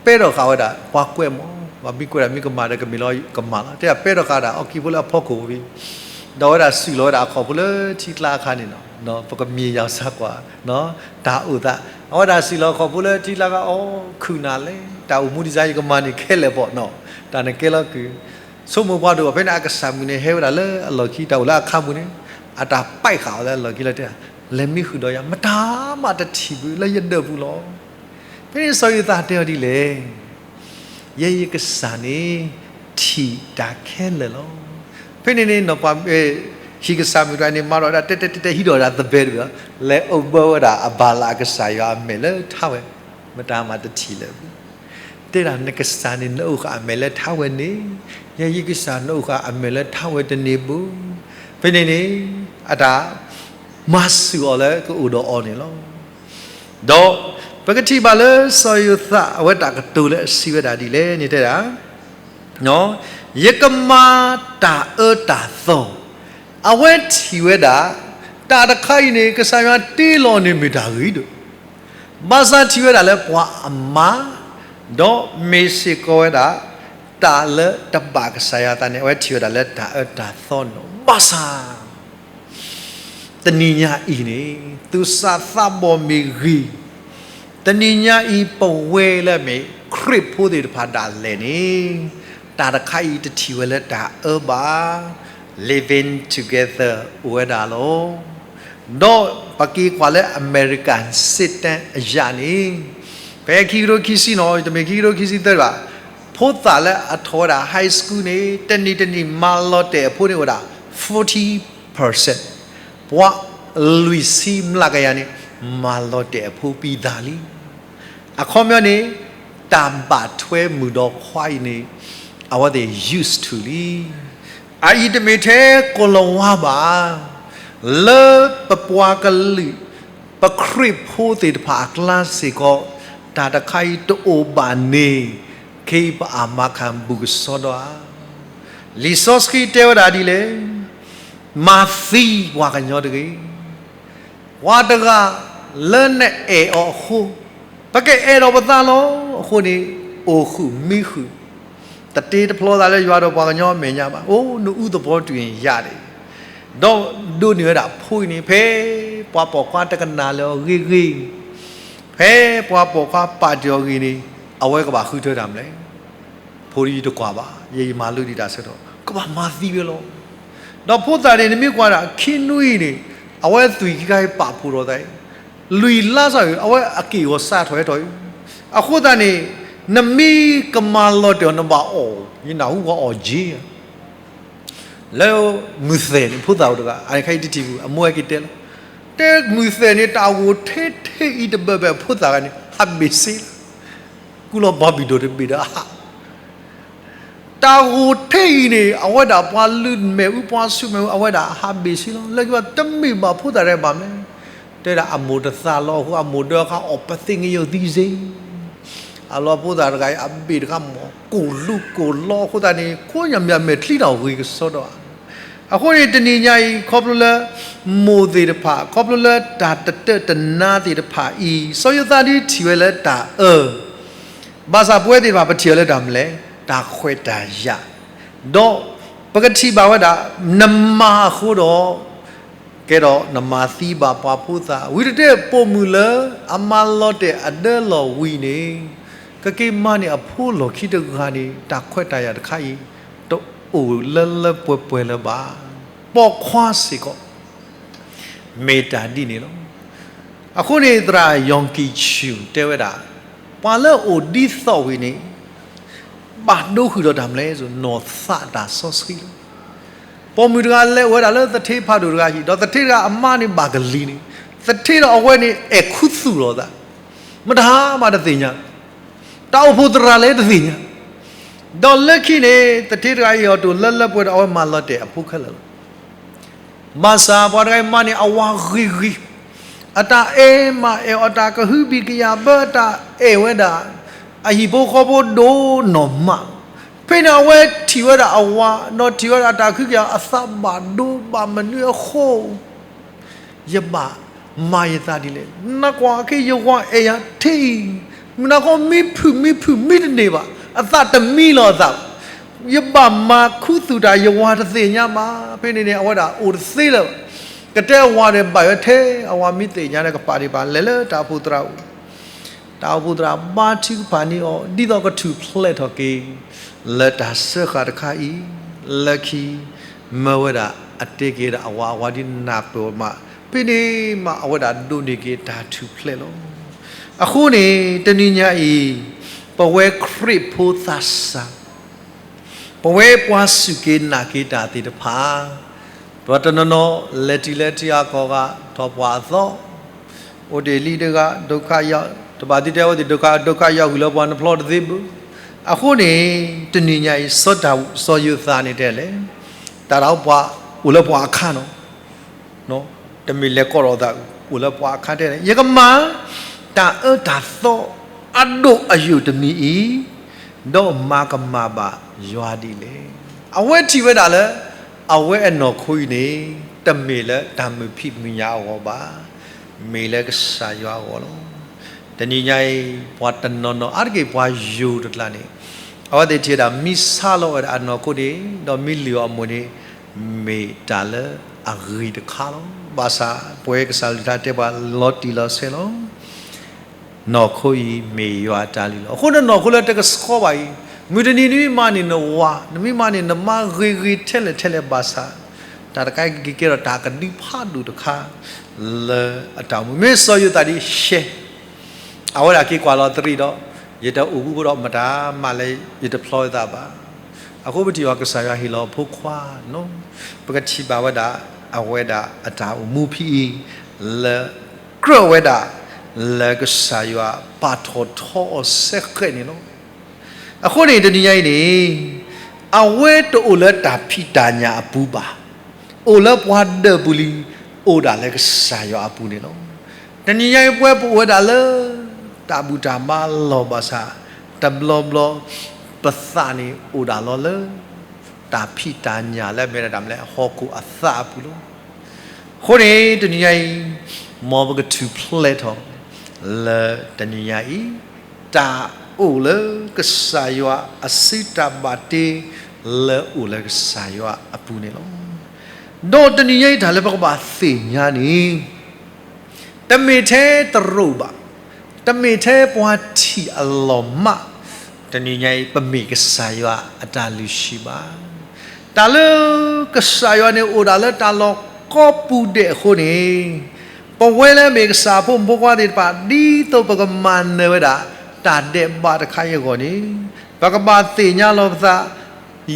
ပဲထီၣ်ဃာ်ဝဲဒၣ်ပှၤကွဲးမး, ပှၤမ့ၢ်ကွဲးဒၣ်မ့ၢ်ကမၣ်ဒီးကမ့ၢ်လီၤကမၣ်လီၤ. တဲဒၣ်ပဲထီၣ်ဃာ်ဒၣ်အီၣ်ကံဖိလၢအဖီခိၣ်ဝံၤ, ဒီးအဝဲဒၣ်စံၣ်လီၤဝဲဒၣ်အခီၣ်ဖိလၢထံကျါအခါန့ၣ်လီၤ. ပကမ့ၢ်ယၤစၢ်ကွၢ် တၢ်အိၣ်သး, အဝဲဒၣ်စံၣ်လီၤအခီၣ်ဖိလၢထံကျါအခါ, အိ ခုၣ်နၢ်လဲၣ်, တၢ်အိၣ်မူဒံးစါယကမၤန့ၣ်ခဲလၢာ်ဘၣ်နီၤ, တၢ်နကဲလီၤကုၢ်, ဆိကမိၣ်ပှၤဒိၣ်အီၤဖဲန့ၣ် အကစၢ်မုၣ်န့ၣ်ဟဲဝဲဒၣ်လၢအလီၢ်ခံ တၢ်အိၣ်လၢအခါပူၤန့ၣ်, အတၢ်ပဲာ်ဃာ်အီၤလၢအလီၢ်ခံလၢတဲဒၣ်, လဲၤမံဃုာ်ဒီးယၤ မတၤမးတထံၣ်ဘၣ်လၢယဒၢးပူၤလီၤ. ဖဲန့ၣ်စီၤယိၤသးတဲအီၤဒ်လဲၣ်, ယဲယကစၢ်န့ၣ် ထံၣ်တၢ်ခဲလၢာ်လီၤ. ဖဲန့ၣ်န့ၣ်နီၤ ပှၤ ဟံၣ်ကစၢ်မုၣ်တဂၤန့ၣ် မၤဒီးဝဲဒၣ်တဲတဲတဲတဲ ဟံးဒီးဝဲဒၣ်သဘဲတဘ့ၣ်, လဲၤအိၣ်ဘၢဝဲဒၣ်အဘၤလးအကစၢ်ယွၤအမဲာ်လၢထါဝဲ, မတၤမးတထံၣ်လၢၤဘၣ်. တဲဒၣ်နကစၢ်န့ၣ် နအိၣ်ဃာ်အမဲာ်လၢထါဝဲန့ၣ်, ယဲယကစၢ် နအိၣ်ဃာ်အမဲာ်လၢထါဝဲတန့ၢ်ဘၣ်. ဖဲန့ၣ်န့ၣ် အတၢ်မၤစၢၤအီၤလၢကအိၣ်ဒီးအီၤန့ၣ်လီၤ. ဒီးပကထံၣ်ဘၣ်လၢစီၤယိၤသး အဝဲတၢ်ကတိၤလၢအစံးဝဲဒၣ်ဒ်လဲၣ်န့ၣ်တဲဒၣ်, ယကမၤတၢ်အၢတၢ်သီ, အဝဲထံၣ်ဝဲဒၣ် တၢ်တခါအံၤန့ၣ် ကစၢ်ယွၤတ့လီၤန့ၣ်မ့ၢ်တၢ်ဂ့ၤဒိၣ်, ဘၣ်ဆၣ်ထံၣ်ဝဲဒၣ်လၢပှၤအမါ, ဒီးမ့ၢ်စ့ၢ်ကီးဝဲဒၣ် တၢ်လၢတဘၣ်ကစၢ်ယွၤအသးန့ၣ် အဝဲထံၣ်ဝဲဒၣ်လၢတၢ်အၢတၢ်သီန့ၣ်လီၤ. ဘၣ်ဆၣ် တနံၤညါအံၤန့ၣ် သူၣ်စၢ်သးဘီၣ်မ့ၢ်ဂ့ၤ, တနံၤညါအံၤ ပဝဲလၢအမ့ၢ်ခရံာ်ဖိသ့ၣ်တဖၣ်ဒၣ်လဲာ်န့ၣ် တၢ်တခါအံၤတထံၣ်ဝဲလၢတၢ်အၢဘၣ်, living together အိၣ်ဝဲဒၣ်လီၤ. ဒီးပက့ၤကွၢ်လၢအမဲရကၤ စ့တၢ်အယၣ်န့ၣ်, ဖဲခံကထိခံဆံနီၤ တမ့ၢ်ခံကထိခံဆံသၢဘၣ်, ဖိသၣ်လၢအထီၣ်ဝဲဒၣ် high school န့ၣ် တနံၤတနံၤမၤလီၤတဲာ်အဖိန့ၣ်အိၣ်ဝဲဒၣ် forty percent, ပှၤလွံၢ်ဆံမျးကယၤန့ၣ် မၤလီၤတဲာ်အဖိပံသးလံ. အခီပညီန့ၣ် တၢ်ဘၣ်ထွဲမုၣ်ဒီးခွါအံၤန့ၣ် အဝဲသ့ၣ် used to လံ. အအံၤတမ့ၢ်ထဲကိၤလၤဝါဘၣ်, လၢပပှၤကလုာ် ပခရံာ်ဖိသ့ၣ်တဖၣ်အကျါစ့ၢ်ကီး တၢ်တခါအံၤတအိၣ်ဘၣ်န့ၣ် ခဲအံၤပအၣ်မၤခးဘူးကစီဒီဧါ. လံာ်စီဆှံတဲဝဲဒၣ်ဒ်လဲၣ်, မၤသံပှၤကညီတဂ့ၤ. ပှၤတဂၤလၢနအဲၣ်အီၤအဃိ, ပကအဲၣ်ဒီးပသးလီၤ. အဃိန့ၣ် အိၣ်ဃုာ်မံဃုာ်, တတ့တဖျီသးလၢယွၤဒီးပှၤကညီအမဲာ်ညါဘၣ်. အိၣ်နအူသဘီတုၤအံၤယၤန့ၣ်, ဒီးဒိးန့ၢ်ဝဲဒၣ်ဖိအံၤန့ၣ် ဖဲပှၤပိာ်ခွါတကနၣ်လၢၤအီၤဂ့ၤဂ့ၤ, ဖဲပှၤပိာ်ခွါပာ်တ့ၢ်အီၤဂ့ၤန့ၣ် အဝဲကဘၣ်ဃုထၢတၢ်မနုၤလဲၣ်. ဖိဒ်ယတကွၢ်ဘၣ်, ယဲယမၤလိဒံးတၢ်ဆၢကတီၢ် ကဘၣ်မၤသံဝဲလီၤ. ဒီးဖိသၣ်န့ၣ် နမ့ၢ်ကွၢ်ဒၣ်ခံနွံအံၤန့ၣ် အဝဲသွံၣ်ခံခါအံၤပာ်ဖှိၣ်ထီၣ်သးအံၤ, လွံၢ်လါစ့ၢ်ကီး အဝဲအက့ၢ်အဂီၤစးထီၣ်ဟဲထီၣ်အံၤ, အဃိသတးန့ၣ် နမ့ၢ်ကမၤလီၤတဲာ်အီၤ နဘၣ်အီၣ်, ယနၢ်ဟူပှၤအီၣ်က့ၤ လၢမုၢ်သဲၣ်န့ၣ် ဖိသၣ်အိၣ်တဂၤ အခဲအံၤတထံၣ်ပူၤ အမိၢ်ဟဲက့ၤတဲလီၤ, တဲမုၢ်သဲၣ်န့ၣ် တၢ်ဂိၢ်ထဲထဲအံၤတဘၢၣ်ဘၢၣ် ဖိသၣ်ဂၤန့ၣ် ဟးဘ့ၣ်စ့လီၤ, ကူလီၤဘီဘံၣ်ဒိၣ်တဘ့ၣ်ဒီးအဟး, တၢ်ဂိၢ်ထဲအံၤန့ၣ် အဝဲဒၣ်ပှၤလုၢ်မဲာ်အူ ပှၤဆူၣ်မဲာ်အူ အဝဲဒၣ်အဟးဘ့ၣ်စ့လီၤ, လၢခံဘၣ်တမ့ၢ်ဘၣ်ဖိသၣ်တဂၤဘၣ်မလဲၣ်, တဲဒၣ်အမိၢ်တသးလီၤအဃိ အမိၢ်ဒၢအခါအီၣ်ပသ့ၣ်ငယိၣ်သံစ့ အလီၤဖိသၣ်တဂၤအံၤ အဘ့ၣ်တခါမ့ၢ် ကိၢ်လူကိၢ်လီအဃိသတးန့ၣ် ကိးညါမ့ၢ်အမဲာ်ချံနီၣ်ဂ့ၤကစီဒီဧါ. အဃိန့ၣ် တနံၤညါအံၤ ခီဖျိလၢ မိၢ်သ့ၣ်တဖၣ် ခီဖျိလၢတၢ်တတၢၢ်တနါသ့ၣ်တဖၣ်အံၤ စီၤယိၤသးဒ်ထံၣ်ဝဲလၢတၢ်အၢ ဘၣ်ဆၣ်ပဝဲသ့ၣ်တဖၣ် ပထံၣ်အီၤလၢတၢ်မနုၤလဲၣ်, တၢ်ခွဲးတၢ်ယာ်, ဒီးပကထံၣ်ဘၣ်ဝဲဒၣ် နမၤအဃိဒီး ကဲဒီးနမၤသံဘၣ်ပှၤဖိသၣ်, ဝံၤတတဲပိာ်မုၣ်လၢအမၤလီၤတဲာ်အဒၢလီၤဝံၤန့ၣ်, ကက့ၤမၤန့ၢ်အဖိလီၢ်ခံတဂၤန့ၣ် တၢ်ခွဲးတၢ်ယာ်တခါအံၤ တအိၣ်လၢလၢပှဲၤပှဲၤလၢၤဘၣ်. ပိာ်ခွါစ့ၢ်ကီး မ့ၢ်တၢ်ဒ်န့ၣ်လီၤ. အဃိန့ၣ် သရၣ်ယီၣ်ကံၣ်ဆူၣ်တဲဝဲဒၣ်, ပှၤလၢအအိၣ်ဒ်သိးဝံၤန့ၣ် ဘၣ်ဒိဃုာ်ဒီးတၢ်မနုၤလဲၣ်, နီၢ်သးတၢ်စီဆှံလီၤ. ပိာ်မုၣ်တဂၤလဲၤအိၣ်ဝဲဒၣ်လၢသထ့ဖးဒိၣ်တဂၤဟံၣ်, ဒီးသထ့တဂၤအမါန့ၣ်ဘၣ်ကလံၤန့ၣ်, သထ့ဒီးအဝဲန့ၣ်အဲၣ်ခူသူၣ်လိာ်သး, မတၤမးတသ့ၣ်ညါ, တၢ်အိၣ်ဖှိၣ်သရၣ်လၢတသ့ၣ်ညါ, ဒီးလၢခံန့ၣ် သထ့တဂၤအံၤအီၤတအိၣ်လၢလၢပှဲၤပှဲၤဒီး အဝဲမၤလီၤတဲာ်အဖိခဲလၢာ်လီၤ. ဘၣ်ဆၣ်ပှၤတဂၤအံၤမါန့ၣ် အဝၤဂ့ၤဂ့ၤ, အတၢ်အဲၣ်မးအဲၣ်အီၤ, တၢ်ကဟုကယာ်ဘၢ တၢ်အဲၣ်ဝဲဒၣ် အဟံၣ်ဖိဃီဖိဒိၣ်နီၢ်မး, ဖဲန့ၣ်အဝဲထံၣ်ဝဲဒၣ်အဝၤ, ဒီးထံၣ်ဝဲဒၣ်တၢ်ကဟုကယာ် အသးဘၣ်ဒိဘၣ်မနုၤအဃိ ယဘၣ်မၤယသးဒ်လဲၣ်. နကွၢ်ခဲအံၤ ယဝၤအဲၣ်ယၤထဲအံၤ, မုၢ်နၤဃီမံဖုးမံဖုးမံတန့ၢ်ဘၣ်, အသးတမံလီၤအသးဘၣ်. ယဘၣ်မၤခူသူၣ်တၢ် ယဝၤတသ့ၣ်ညါမး, ဖဲန့ၣ်န့ၣ် အဝဲဒၣ်အိၣ်တသ့လၢၤဘၣ်. ကတဲအဝၤန့ၣ် ဘၣ်ယွၤထဲအဝၤမံသ့ၣ်ညါန့ၣ် ကပာ်ဒံးဘၣ်လဲၤလၢတၢ်အိၣ်ဖှိၣ်သရၣ်အအိၣ်, တၢ်အိၣ်ဖှိၣ်သရၣ်ဘါထုကဖၣ်န့ၢ်အီၤ ဒ်သိးကထူၣ်ဖျဲးထီၣ်က့ၤ လၢတၢ်စၢဃာ်တခါအံၤ, လၢခံ မၢဝဲဒၣ်အတဲက့ၤဒၣ်အဝၤ အဝၤဒ်နၢ်ပၢၢ်မး, ဖဲန့ၣ်မး အဝဲဒၣ်ဒိးန့ၢ်က့ၤတၢ်ထူၣ်ဖျဲးလီၤ. အဃိန့ၣ် တနံၤညါအံၤ ပဝဲခရံာ်ဖိသးစၢ် ပဝဲပှၤစူၢ်က့ၤနာ်က့ၤတၢ်သ့ၣ်တဖၣ်, ပှၤတနီၤနီၤ လဲၤတံၢ်လဲၤတံၢ်အါကီၢ်ဂၤ ထီၣ်ပှၢ်အသီ, အိၣ်တ့ၢ်လံတဂၤ ဒုက္ခရောက်, တဘၣ်သံတဲဝဲသ့ၣ် ဒုက္ခ ဒုက္ခရောက် ဂုာ်လၢပှၤနဖျီတသ့ဘၣ်. အဃိန့ၣ် တနံၤညါအံၤ စီၤဒၤဝံး စီၤယိၤသးန့ၣ်တဲလဲၣ်, တၢ်တၢ်အိၣ်ပှၤ အိၣ်လၢပှၤအခါနီၤ တမ့ၢ်လဲၤကိးထီၣ်သး အိၣ်လၢပှၤအခါတဲန့ၣ် ယကမၤ တၢ်အၢတၢ်သီ အဒိၣ်အယိာ်တမံၤအံၤ, ဒီးမၤကမၣ်ဘၣ်ယွၤဒ်လဲၣ်. အဝဲထံၣ်ဝဲဒၣ်လၢ အဝဲအနီၢ်ခိအံၤန့ၣ် တမ့ၢ်လၢတၢ်မုာ်ဖံးမုာ်ညၣ်အဂီၢ်ဘၣ်, မ့ၢ်လၢကစၢ်ယွၤအဂီၢ်လီၤ. တနံၤညါအံၤ ပှၤတနီၤနီၤ အါတက့ၢ်ပှၤယိၤတကျါန့ၣ် အဝဲသ့ၣ်ထံၣ်ဝဲဒၣ် မ့ၢ်ဆါလီၤဝဲဒၣ်အနီၢ်ခိန့ၣ် ဒီးမ့ၢ်လုၢ်အီၤအမိၢ်န့ၣ် မ့ၢ်တၢ်လၢအဂ့ၤတခါလီၤ. ဘၣ်ဆၣ် ပဝဲကစၢ်ကလုၢ်ကထါတဲပှၤလီၤတံၢ်လီၤဆဲးလီၤ. နီၢ်ခိအံၤမ့ၢ်ယွၤအတၢ်လုၢ်လီၤ. အဃိန့ၣ်နီၢ်ခိလၢတကဆှီဘၣ်အံၤ, မုၢ်တနံၤနမ့ၢ်မၤန့ၢ်နဝၤ, နမ့ၢ်မၤန့ၢ်နမါဂ့ၤဂ့ၤထဲလဲၣ်ထဲလဲၣ်ဘၣ်ဆၣ်, တၢ်တခါကက့ၤကဲထီၣ်တၢ်ကဒုးဖးဒိၣ်တခါ လၢအတၢ်အိၣ်မူ. မ့ၢ်စီၤယိၤသးဒ်ရှဲ အဝဲဒၣ်က့ၤကွၢ်လီၤသရံးဒီး ယတအိၣ်ဘူးဒီးမတၤမးလၢယတဖျီဝဲသးဘၣ်. အဃိပထံၣ်ဘၣ်ကစၢ်ယွၤဟ့ၣ်လီၤအဖိခွါနီၤ, ပကထံၣ်ဘၣ်ဝဲဒၣ် အဝဲဒၣ်အတၢ်အိၣ်မူဖဲအံၤ လၢကြၢးဝဲဒၣ် လၢကစၢ်ယွၤပာ်ထီၣ်ထီအီၤစ့ၢ်ကီးန့ၣ်လီၤ. အဃိန့ၣ် တနံၤညါအံၤန့ၣ် အဝဲတအိၣ်လၢတၢ်ဖံးတၢ်ညၣ်အပူၤဘၣ်. အိၣ်လၢပှၤဒၢးပူၤလံ, အိၣ်ဒၣ်လၢကစၢ်ယွၤအပူၤန့ၣ်လီၤ. တနံၤညါအံၤပဝဲပအိၣ်ဝဲဒၣ်လၢ တၢ်ဘူၣ်တၢ်ဘါလီၢ်ဘၣ်ဆၣ်, တဘျီဘျီ ပသးန့ၣ်အိၣ်ဒၣ်လီၤလၢ တၢ်ဖံးတၢ်ညၣ်လၢအမ့ၢ်ဒၣ်တၢ်မနုၤလဲၣ် ဟီၣ်ခိၣ်အသးအပူၤလီၤ. အဃိန့ၣ် တနံၤညါအံၤ မ်ပကထူၣ်ဖျဲးထီၣ် လၢတနံၤညါအံၤ တၢ်အိၣ်လၢကစၢ်ယွၤအစုတၢ်ဘၣ်တ့ လၢအိၣ်လၢကစၢ်ယွၤအပူၤန့ၣ်လီၤ. ဒီးတနံၤညါအံၤတၢ်လၢပကဘၣ်သ့ၣ်ညါန့ၣ် တမ့ၢ်ထဲတရူးဘၣ်, တမ့ၢ်ထဲပှၤထံၣ်အလီၢ်မး, တနံၤညါအံၤ ပမ့ၢ်ကစၢ်ယွၤအတၢ်လုၢ်ဟံၣ်ဘၣ်. တၢ်လၢကစၢ်ယွၤန့ၣ်အိၣ်ဒၣ်လၢတၢ်လီၢ်ကိးပူၤဒဲးအဃိန့ၣ်, ပဝဲလၢမ့ၢ်ကစၢ်အဖိမုၣ်ဖိခွါသ့ၣ်တဖၣ် ဒ်သိးပကမၤနၢၤဝဲဒၣ် တၢ်ဒဲးဘးတခါအံၤအဂီၢ်န့ၣ်, ပကဘၣ်သ့ၣ်ညါလီၤပသး,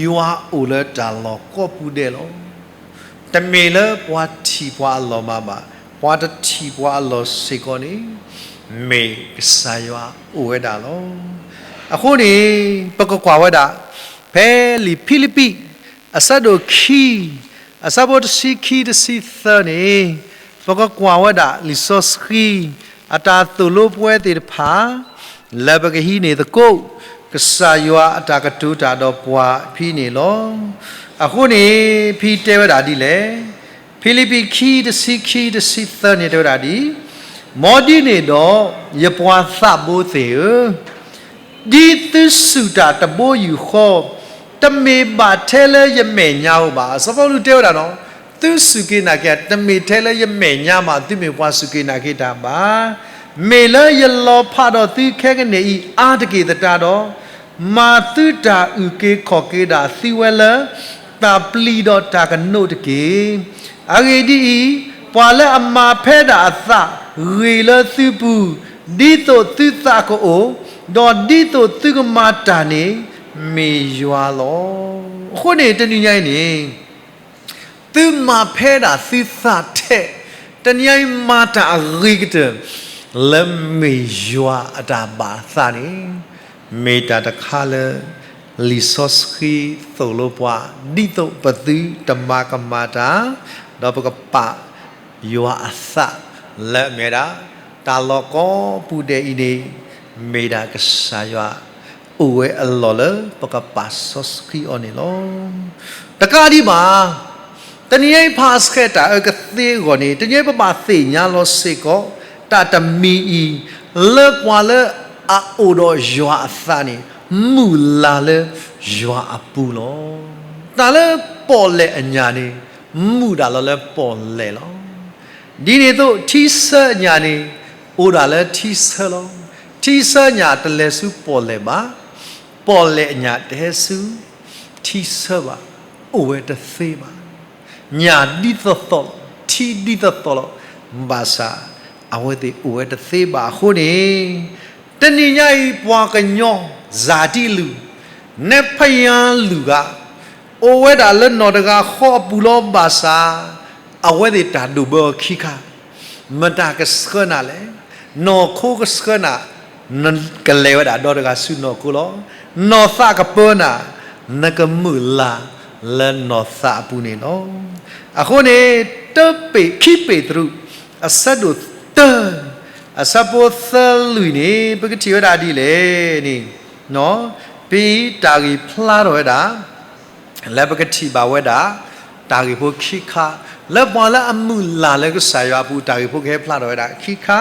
ယွၤအိၣ်လၢတၢ်လီၢ်ကိးပူၤဒဲးလီၤ. တမ့ၢ်လၢပှၤထံၣ်ပှၤအလီၢ်မးဘၣ်, ပှၤတထံၣ်ပှၤအလီၢ်စ့ၢ်ကီးန့ၣ် မ့ၢ်ကစၢ်ယွၤအိၣ်ဝဲဒၣ်လီၤ. အဃိန့ၣ် ပကကွၢ်ဝဲဒၣ် ဖဲလံာ်ဖံလံးပံး အဆၢဒိၣ်ခံ အဆၢဖိတဆံခံတဆံသၢန့ၣ်, ပကကွၢ်ဝဲဒၣ်လံာ်စီဆှံ အတၢ်သိၣ်လိပဝဲသ့ၣ်တဖၣ် လၢပကဟံးန့ၢ်သကိး ကစၢ်ယွၤအတၢ်ကတိၤတၢ်ဒီးပှၤဖဲန့ၣ်လီၤ. အဃိန့ၣ် ဖဲတဲဝဲဒၣ်ဒ်လဲၣ်, ဖံလံးပံးခံ တဆံခံ တဆံသၢန့ၣ်တဲဝဲဒၣ်ဒ်, မ်ဒ်န့ၣ်ဒီး ယပှၤသးဘိသ့ၣ်ဧၢ, ဒ်သုစူၢ်တၢ်တဘိယူၢ်ဃီ, တမ့ၢ်ဘၣ်ထဲလၢယမဲာ်ညါဧိၤဘၣ်. စီၤပီလူးတဲဝဲဒၣ်နီၤ, သုစူၢ်က့ၤနာ်က့ၤ တမ့ၢ်ထဲလၢယမဲာ်ညါမး သုမ့ၢ်ပှၤစူၢ်က့ၤနာ်က့ၤတၢ်ဘၣ်. မ့ၢ်လၢယလီၤဖးဒီးသုခဲကနံၣ်အံၤအါတက့ၢ်သတးဒီး, မၤသုတၢ်အုၣ်က့ၤခီၣ်က့ၤဒၣ်သုဝဲလၢ တၢ်ပျံၤဒီးတၢ်ကနိးတက့ၢ်. အဂ့ၢ်ဒ်အံၤ, ပှၤလၢအမၤဖဲဒၣ်အသးဂ့ၤလၢသုပူၤ, ဒ်သိးသုသးကအိၣ်, ဒီးဒ်သိးသုကမၤတၢ်န့ၣ် မ့ၢ်ယွၤလီၤ. အဃိန့ၣ် တနံၤညါအံၤန့ၣ် သုမၤဖဲဒၣ်သုသးထဲ, တနံၤညါအံၤမၤတၢ်အဂ့ၤကတၢၢ် လၢမ့ၢ်ယွၤအတၢ်ဘၣ်အသးန့ၣ် မ့ၢ်တၢ်တခါလၢ လံာ်စီဆှံသိၣ်လိပှၤ ဒ်သိးပသုတမၤကမၣ်တၢ်, ဒီးပကပာ်ယွၤအသးလၢအမ့ၢ်ဒၣ် တၢ်လီၢ်ကိးပူၤဒဲးအံၤန့ၣ် မ့ၢ်ဒၣ်ကစၢ်ယွၤ အိၣ်ဝဲအလီၢ်လၢပကပာ်စီဆှံအီၤန့ၣ်လီၤ. တကးဒံးဘၣ်, တနံၤအံၤဖးဆှဲးတၢ်အၢကသ့အဂီၢ်န့ၣ် တနံၤအံၤပဘၣ်သ့ၣ်ညါလီၤစ့ၢ်ကီး တၢ်တမံၤအံၤ လၢပှၤလၢ အအိၣ်ဒီးယွၤအသးန့ၣ် မုၢ်လၢ်လၢယွၤအပူၤလီၤ. တၢ်လၢပီၣ်လဲၣ်အညၣ်န့ၣ် မုၢ်ဒၣ်လီၤလၢပီၣ်လဲၣ်လီၤ. ဒ်န့ၣ်အသိး ထံဆၢအညၣ်န့ၣ် အိၣ်ဒၣ်လၢထံဆၢလီၤ. ထံဆၢအညၣ်တလဲၤဆူပီၣ်လဲၣ်ဘၣ်, ပီၣ်လဲၣ်အညၣ်တဟဲဆူထံဆၢဘၣ်, အိၣ်ဝဲတသ့ဘၣ်. ညၣ်ဒ်သိးသိးလီၤ, ထံဒ်သိးသိးလီၤ, ဘၣ်ဆၣ် အဝဲသ့ၣ်အိၣ်ဝဲတသ့ဘၣ်အဃိန့ၣ်, တနံၤညါအံၤ ပှၤကညီ စၤတံလုၣ်, နဲဖယါလုၣ်ဂၤ, အိၣ်ဝဲဒၣ်လၢနီၢ်တဂၤဃီအပူၤလီၤဘၣ်ဆၣ်, အဝဲသ့ၣ်တၢ်ဒိၣ်ဘၢအီၤခံခါ, မတၤကဆှၢနၤလဲၣ်. နီၢ်ခိကဆှၢနၤ, နကလဲၤဝဲဒၣ်ဒီတဂၤဆူနီၢ်ခိလီၤ. နီၢ်သးကပၢနၤ, နကမုၢ်လၢ်လၢနီၢ်သးအပူၤန့ၣ်လီၤ. အဃိန့ၣ် တပ့ၢ် ခံပ့းတရူး အဆၢဒိၣ်တၢ အဆၢဖိသၢလွံၢ်န့ၣ် ပကထံၣ်ဝဲဒၣ်ဒ်လဲၣ်န့ၣ်, ဖဲတၢ်ဂ့ၢ်ဖျါထီၣ်ဝဲဒၣ် လၢပကထံၣ်ဘၣ်ဝဲဒၣ် တၢ်ဂ့ၢ်ဖိခံခါ, လၢပှၤလၢအမုၢ်လၢ်လၢကစၢ်ယွၤအပူၤ တၢ်ဂ့ၢ်ဖိကဟဲဖျါထီၣ်ဝဲဒၣ်ခံခါ,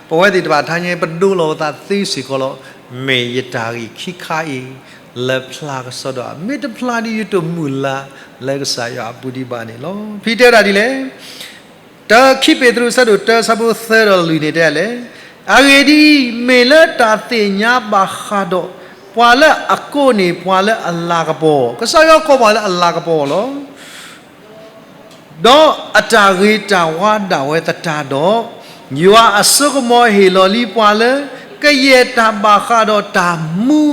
ပဝဲသ့ၣ်တဖၣ်ထါညါ ပဒိလီၤပသးသ့စ့ၢ်ကီးလီၤ. မ့ၢ်ယတၢ်ဂ့ၢ်ခံခါအံၤ လၢဖျါကစီဒီးဧါ, မ့ၢ်တဖျါဒီး ယတမုၢ်လၢ်လၢကစၢ်ယွၤအပူၤဒံးဘၣ်န့ၣ်လီၤ. ဖဲတဲဝဲဒၣ်ဒ်လဲၣ် တၢ ခံပ့းတရူး အဆၢဒိၣ်တၢ အဆၢဖိသၢဒီးလွံၢ်န့ၣ်တဲလဲၣ်, အဂ့ၢ်ဒ်အံၤ, မ့ၢ်လၢတၢ်သ့ၣ်ညါဘၣ်ဃးဒီး ပှၤလၢအကိးန့ၢ်ပှၤလၢအလၤကပီၤ, ကစၢ်ယွၤကိးပှၤလၢအလၤကပီၤလီၤ. ဒီးအတၢ်ဂ့ၤတၢ်ဝါဒၣ်ဝဲသတးဒီး, ယွၤအစိကမီၤဟ့ၣ်လီၤလံပှၤလၢ ကယဲၢ်တၢ်ဘၣ်ဃးဒီးတၢ်မူ,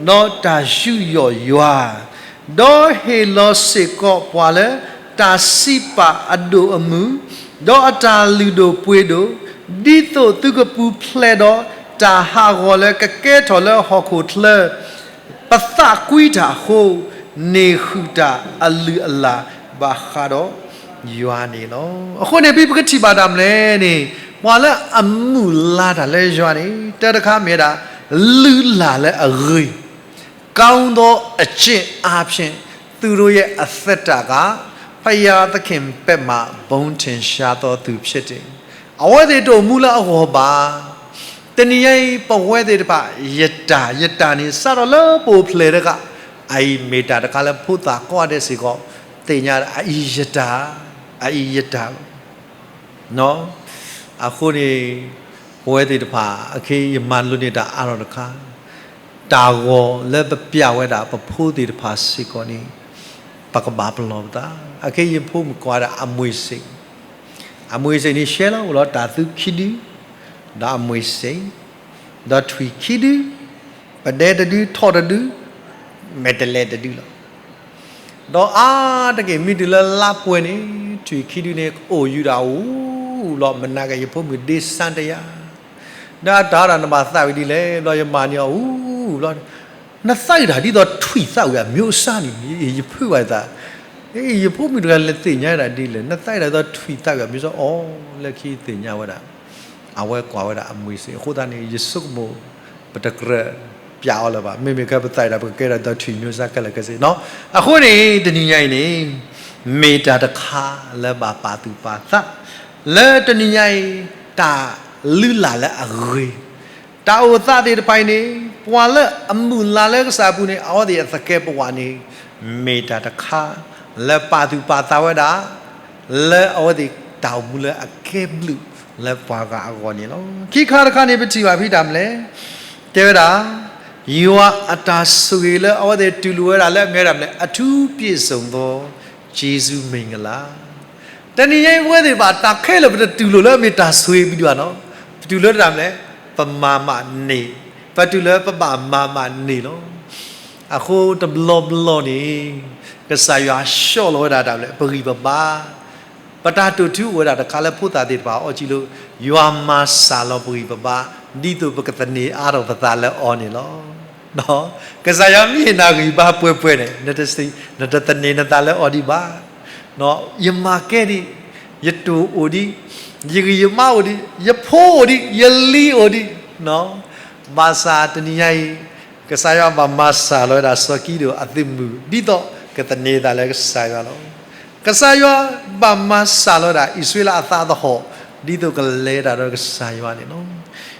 ဒီးတၢ်ယူးယီၣ်ယွၤ, ဒီးဟ့ၣ်လီၤစ့ၢ်ကီးပှၤလၢ တၢ်စံးပာ်အဒိၣ်အမုၢ်, ဒီးအတၢ်လုၢ်ဒိၣ်ပှ့ၤဒိၣ်, ဒ်သိးသုကပူၤဖျဲးဒီးတၢ်ဟးဂီၤလၢကကဲထီၣ်လၢဟီၣ်ခိၣ်ချၢ ပသးကွံတၢ်အဃိ, န့ၢ်ဃုာ်တၢ်အလုၢ်အလၢ်ဘၣ်ဃးဒီးယွၤန့ၣ်လီၤ. အဃိန့ၣ် ဖဲပကထံၣ်ဘၣ်တၢ်မနုၤလဲၣ်န့ၣ်, ပှၤလၢအမုၢ်လၢ်တၢ်လၢယွၤန့ၣ် တၢတခါမ့ၢ်ဝဲဒၣ် လုၢ်လၢ်လၢအဂ့ၤ, ကောင်းသောအကျင့်အားဖြင့် သူတို့ရဲ့အသက်တာက ဘုရားသခင်ဘက်မှာ ဘုန်းထင်ရှားသောသူဖြစ်တယ်. အဝဲသ့ၣ်တအိၣ်မူလၢအဂီၢ်ဘၣ်. တနံၤညါအံၤ ပဝဲသ့ၣ်တဖၣ် ယတၢ်, ယတၢ်န့ၣ် စးထီၣ်လၢပအိၣ်ဖျဲၣ်တဂၤ, အအံၤမ့ၢ်တၢ်တခါလၢဖိသၣ်ကိးဂၤဒဲးစ့ၢ်ကီး သ့ၣ်ညါ အအံၤယတၢ်, အအံၤယတၢ်လီၤ. အဃိန့ၣ် ပဝဲသ့ၣ်တဖၣ် အခဲအံၤယမၤလိန့ၢ်တၢ်အါထီၣ်တခါ, တၢ်ဂီၤလၢပပျဲဝဲဒၣ်ပဖိသ့ၣ်တဖၣ်စ့ၢ်ကီးန့ၣ် ပကဘၣ်ပလီၢ်ပသး. အခဲအံၤယဖိမုၣ်ကိးဝဲဒၣ်အမွေစိတ်, အမွေစိတ်န့ၣ် ရှဲလီၤအိၣ်လီၤ တၢ်သူခံဒု, ဒီးအမွေစိတ်, ဒီးထွံၣ်ခံဒု, ပဒဲတဒု ထိၣ်တဒု, မဲာ်တဲးလဲးတဒုလီၤ. ဒီးအါတက့ၢ် မ့ၢ်တုၤလၢလါပှဲၤန့ၣ် ထွံၣ်ခံဒုန့ၣ် အိၣ်ယူၤဒၣ်အူလီၤ. မနၤက့ၤ ယဖိမုၣ်ဒ့စၢ်တယါ, ဒီးအတၢ်ဒီး နဘၣ်သးဝံၤဒ်လဲၣ်, ဘျီယမၤန့ၢ်အီၤအူဘျီ, နသးဝံၤတၢ်ဒ်သိးထွံၣ်သးဝံၤ အမျိုးအစားန့ၣ် ယဖုးဘၣ်ယသး, ယဖိမုၣ်တဂၤလဲၤသ့ၣ်ညါဒၣ်ဒ်လဲၣ်, နသးဝံၤတၢ်ဒ်သိးထွံၣ်သးဝံၤ အမျိုးအစား အီၤလၢခံသ့ၣ်ညါဝဲဒၣ် အဝဲကွၢ်ဝဲဒၣ်အမွေစိတ် အဃိသတးန့ၣ် ယဆိကမိၣ် ပတကြၢးပျးအီၤလၢၤဘၣ်. မ့မ့ၢ်ခဲပသးဝံၤဒၣ် ပကကဲထီၣ်ဒ်သိးထွံၣ် မျိုးစား ခဲလၢာ်ခဲဆ့နီၤ. အဃိန့ၣ် တနံၤညါအံၤန့ၣ် မ့ၢ်တၢ်တခါလၢဘၣ်ပာ်သူၣ်ပာ်သး လၢတနံၤညါအံၤ တၢ်လုၢ်လၢ်လၢအဂ့ၤ တၢ်အိၣ်သးသ့ၣ်တဖၣ်အံၤန့ၣ် ပှၤလၢအမုၢ်လၢ်လၢကစၢ်အပူၤန့ၣ် အဝဲသ့ၣ်အသကဲးပဝးန့ၣ် မ့ၢ်တၢ်တခါလၢပာ်သူၣ်ပာ်သးဝဲဒၣ် လၢအဝဲသ့ၣ်တၢ်အိၣ်မူလၢအကဲဘျုးလၢပှၤဂၤအဂီၢ်န့ၣ်လီၤ. ခံခါတခါန့ၣ် ပထံၣ်ဘၣ်ဖဲတၢ်မနုၤလဲၣ်, တဲဝဲဒၣ် ယွၤအတၢ်ဆိၣ်ဂ့ၤလၢအဝဲသ့ၣ်တူၢ်လိာ်ဝဲဒၣ်လၢအမ့ၢ်ဝဲဒၣ်မနုၤလဲၣ်, အထူးပြည့်စုံသော ကျေးဇူးမင်္ဂလာ တနံၤညါအံၤ ပဝဲသ့ၣ်တဖၣ် တၢ်ခဲလၢာ်ပတတူၢ်လိာ်လၢအမ့ၢ်တၢ်ဆိၣ်ဂ့ၤဘၣ်ဒံးဘၣ်နီၤ. ပတူၢ်လိာ်တၢ်မနုၤလဲၣ်, ပမၤမးန့ၢ်, ပတူၢ်လိာ်ပဘၣ်မၤမးန့ၢ်လီၤ. အဃိတဘျီဘျီန့ၣ် ကစၢ်ယွၤဆှီလီၤဝဲဒၣ်တၢ်မနုၤလဲၣ်, ပဂံၢ်ပဘါ, ပတၢ်တိာ်ထူအိၣ်ဝဲဒၣ်တခါလၢဖိသၣ်သ့ၣ်တဖၣ်အီၣ်ကံလိ, ယွၤမၤစၢ်လီၤပဂံၢ်ပဘါ ဒ်သိးပကသန့ၤအါထီၣ်ပသးလၢအီၤန့ၣ်လီၤ. ကစၢ်ယွၤမ့ၢ်ဟ့ၣ်နၤဂံၢ်ဘါပှဲၤပှဲၤန့ၣ် နတသန့ၤနသးလၢအီၤဒံးဘၣ်. ယမၤကဲဒံး, ယတိၢ်အိၣ်ဒံး, ယဂံၢ်ယဘါအိၣ်ဒံး, ယဖိအိၣ်ဒံး, ယလံၤအိၣ်ဒံး, ဘၣ်ဆၣ်တနံၤညါအံၤ ကစၢ်ယွၤဘၣ်မၤစၢ်လီၤဝဲဒၣ်စီၤကံဒိၣ်အသုးမုၢ် ဒ်သိးကသန့ၤသးလၢကစၢ်ယွၤလီၤ. ကစၢ်ယွၤဘၣ်မၤစၢ်လီၤဝဲဒၣ်အံၣ်စရ့လးအသးသဟီၣ် ဒ်သိးကလဲၤတၢ်ဒီးကစၢ်ယွၤန့ၣ်လီၤ.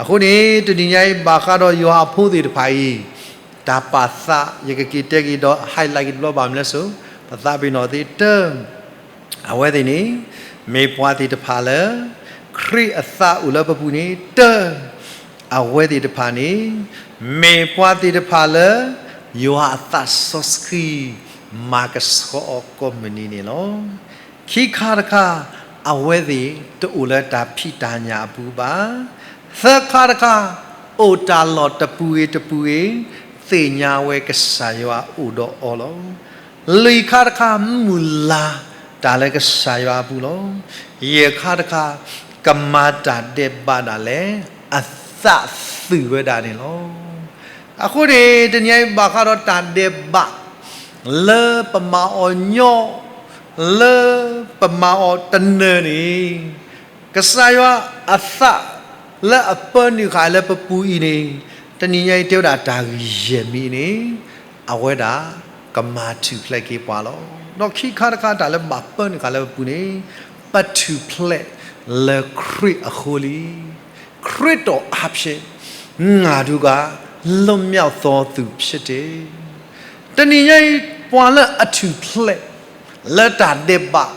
အဃိန့ၣ် တနံၤညါအံၤ ဘၣ်ဃးဒီးယွၤအဖိသ့ၣ်တဖၣ်အံၤ တၢ်ပာ်သး ယကက့ၤတဲက့ၤဒီး highlight က့ၤတဘျီဘၣ်မနုၤလဲၣ်စိ, ပသးပ့ၤနီၣ်သ့တၢ် အဝဲသ့ၣ်န့ၣ် မ့ၢ်ပှၤသ့ၣ်တဖၣ်လၢ ခရံာ်အသးအိၣ်လၢပပူၤန့ၣ် တၢ် အဝဲသ့ၣ်တဖၣ်န့ၣ် မ့ၢ်ပှၤသ့ၣ်တဖၣ်လၢ ယွၤအသးစီဆှံ မၤကဆှီအီၤကိးမုၢ်နံၤန့ၣ်လီၤ. ခံခါတခါ အဝဲသ့ၣ်တအိၣ်လၢတၢ်ဖံးတၢ်ညၣ်အပူၤဘၣ်. သၢခါတခါ အိၣ်တၢ်လီၢ်တပူၤဂ့ၤတပူၤဂ့ၤ သ့ၣ်ညါဝဲကစၢ်ယွၤအိၣ်ဒီးအီၤလီၤ. လွံၢ်ခါတခါ မုၢ်လၢ်တၢ်လၢကစၢ်ယွၤအပူၤလီၤ. ယဲၢ်ခါတခါ ကမၤတၢ်ဒဲးဘးဒၣ်လဲာ် အသးသုးဝဲဒၣ်န့ၣ်လီၤ. အဃိန့ၣ် တနံၤအံၤ ဘၣ်ဃးဒီးတၢ်ဒဲးဘး လၢပမၤအီၤညီ လၢပမၤအီၤတနၢၤန့ၣ် ကစၢ်ယွၤအသးလၢအပၢနုာ်ဃာ်လၢပပူၤအံၤန့ၣ် တနံၤညါအံၤတဲဝဲဒၣ်တၢ်ဂ့ၢ်ယဲၢ်မံၤန့ၣ် အဝဲဒၣ်ကမၤထူၣ်ဖျဲးက့ၤပှၤလီၤ. ဒီးခံခါတခါတၢ်လၢဘၣ်ပၢနုာ်ဃာ်လၢပပူၤန့ၣ် ပထူၣ်ဖျဲးလၢခရံာ်အဃိလံ. ခရစ်တော်အားဖြင့် ငါတို့က လွတ်မြောက်သောသူဖြစ်တယ်. တနံၤညါအံၤ ပှၤလၢအထူၣ်ဖျဲး လၢတၢ်ဒဲးဘး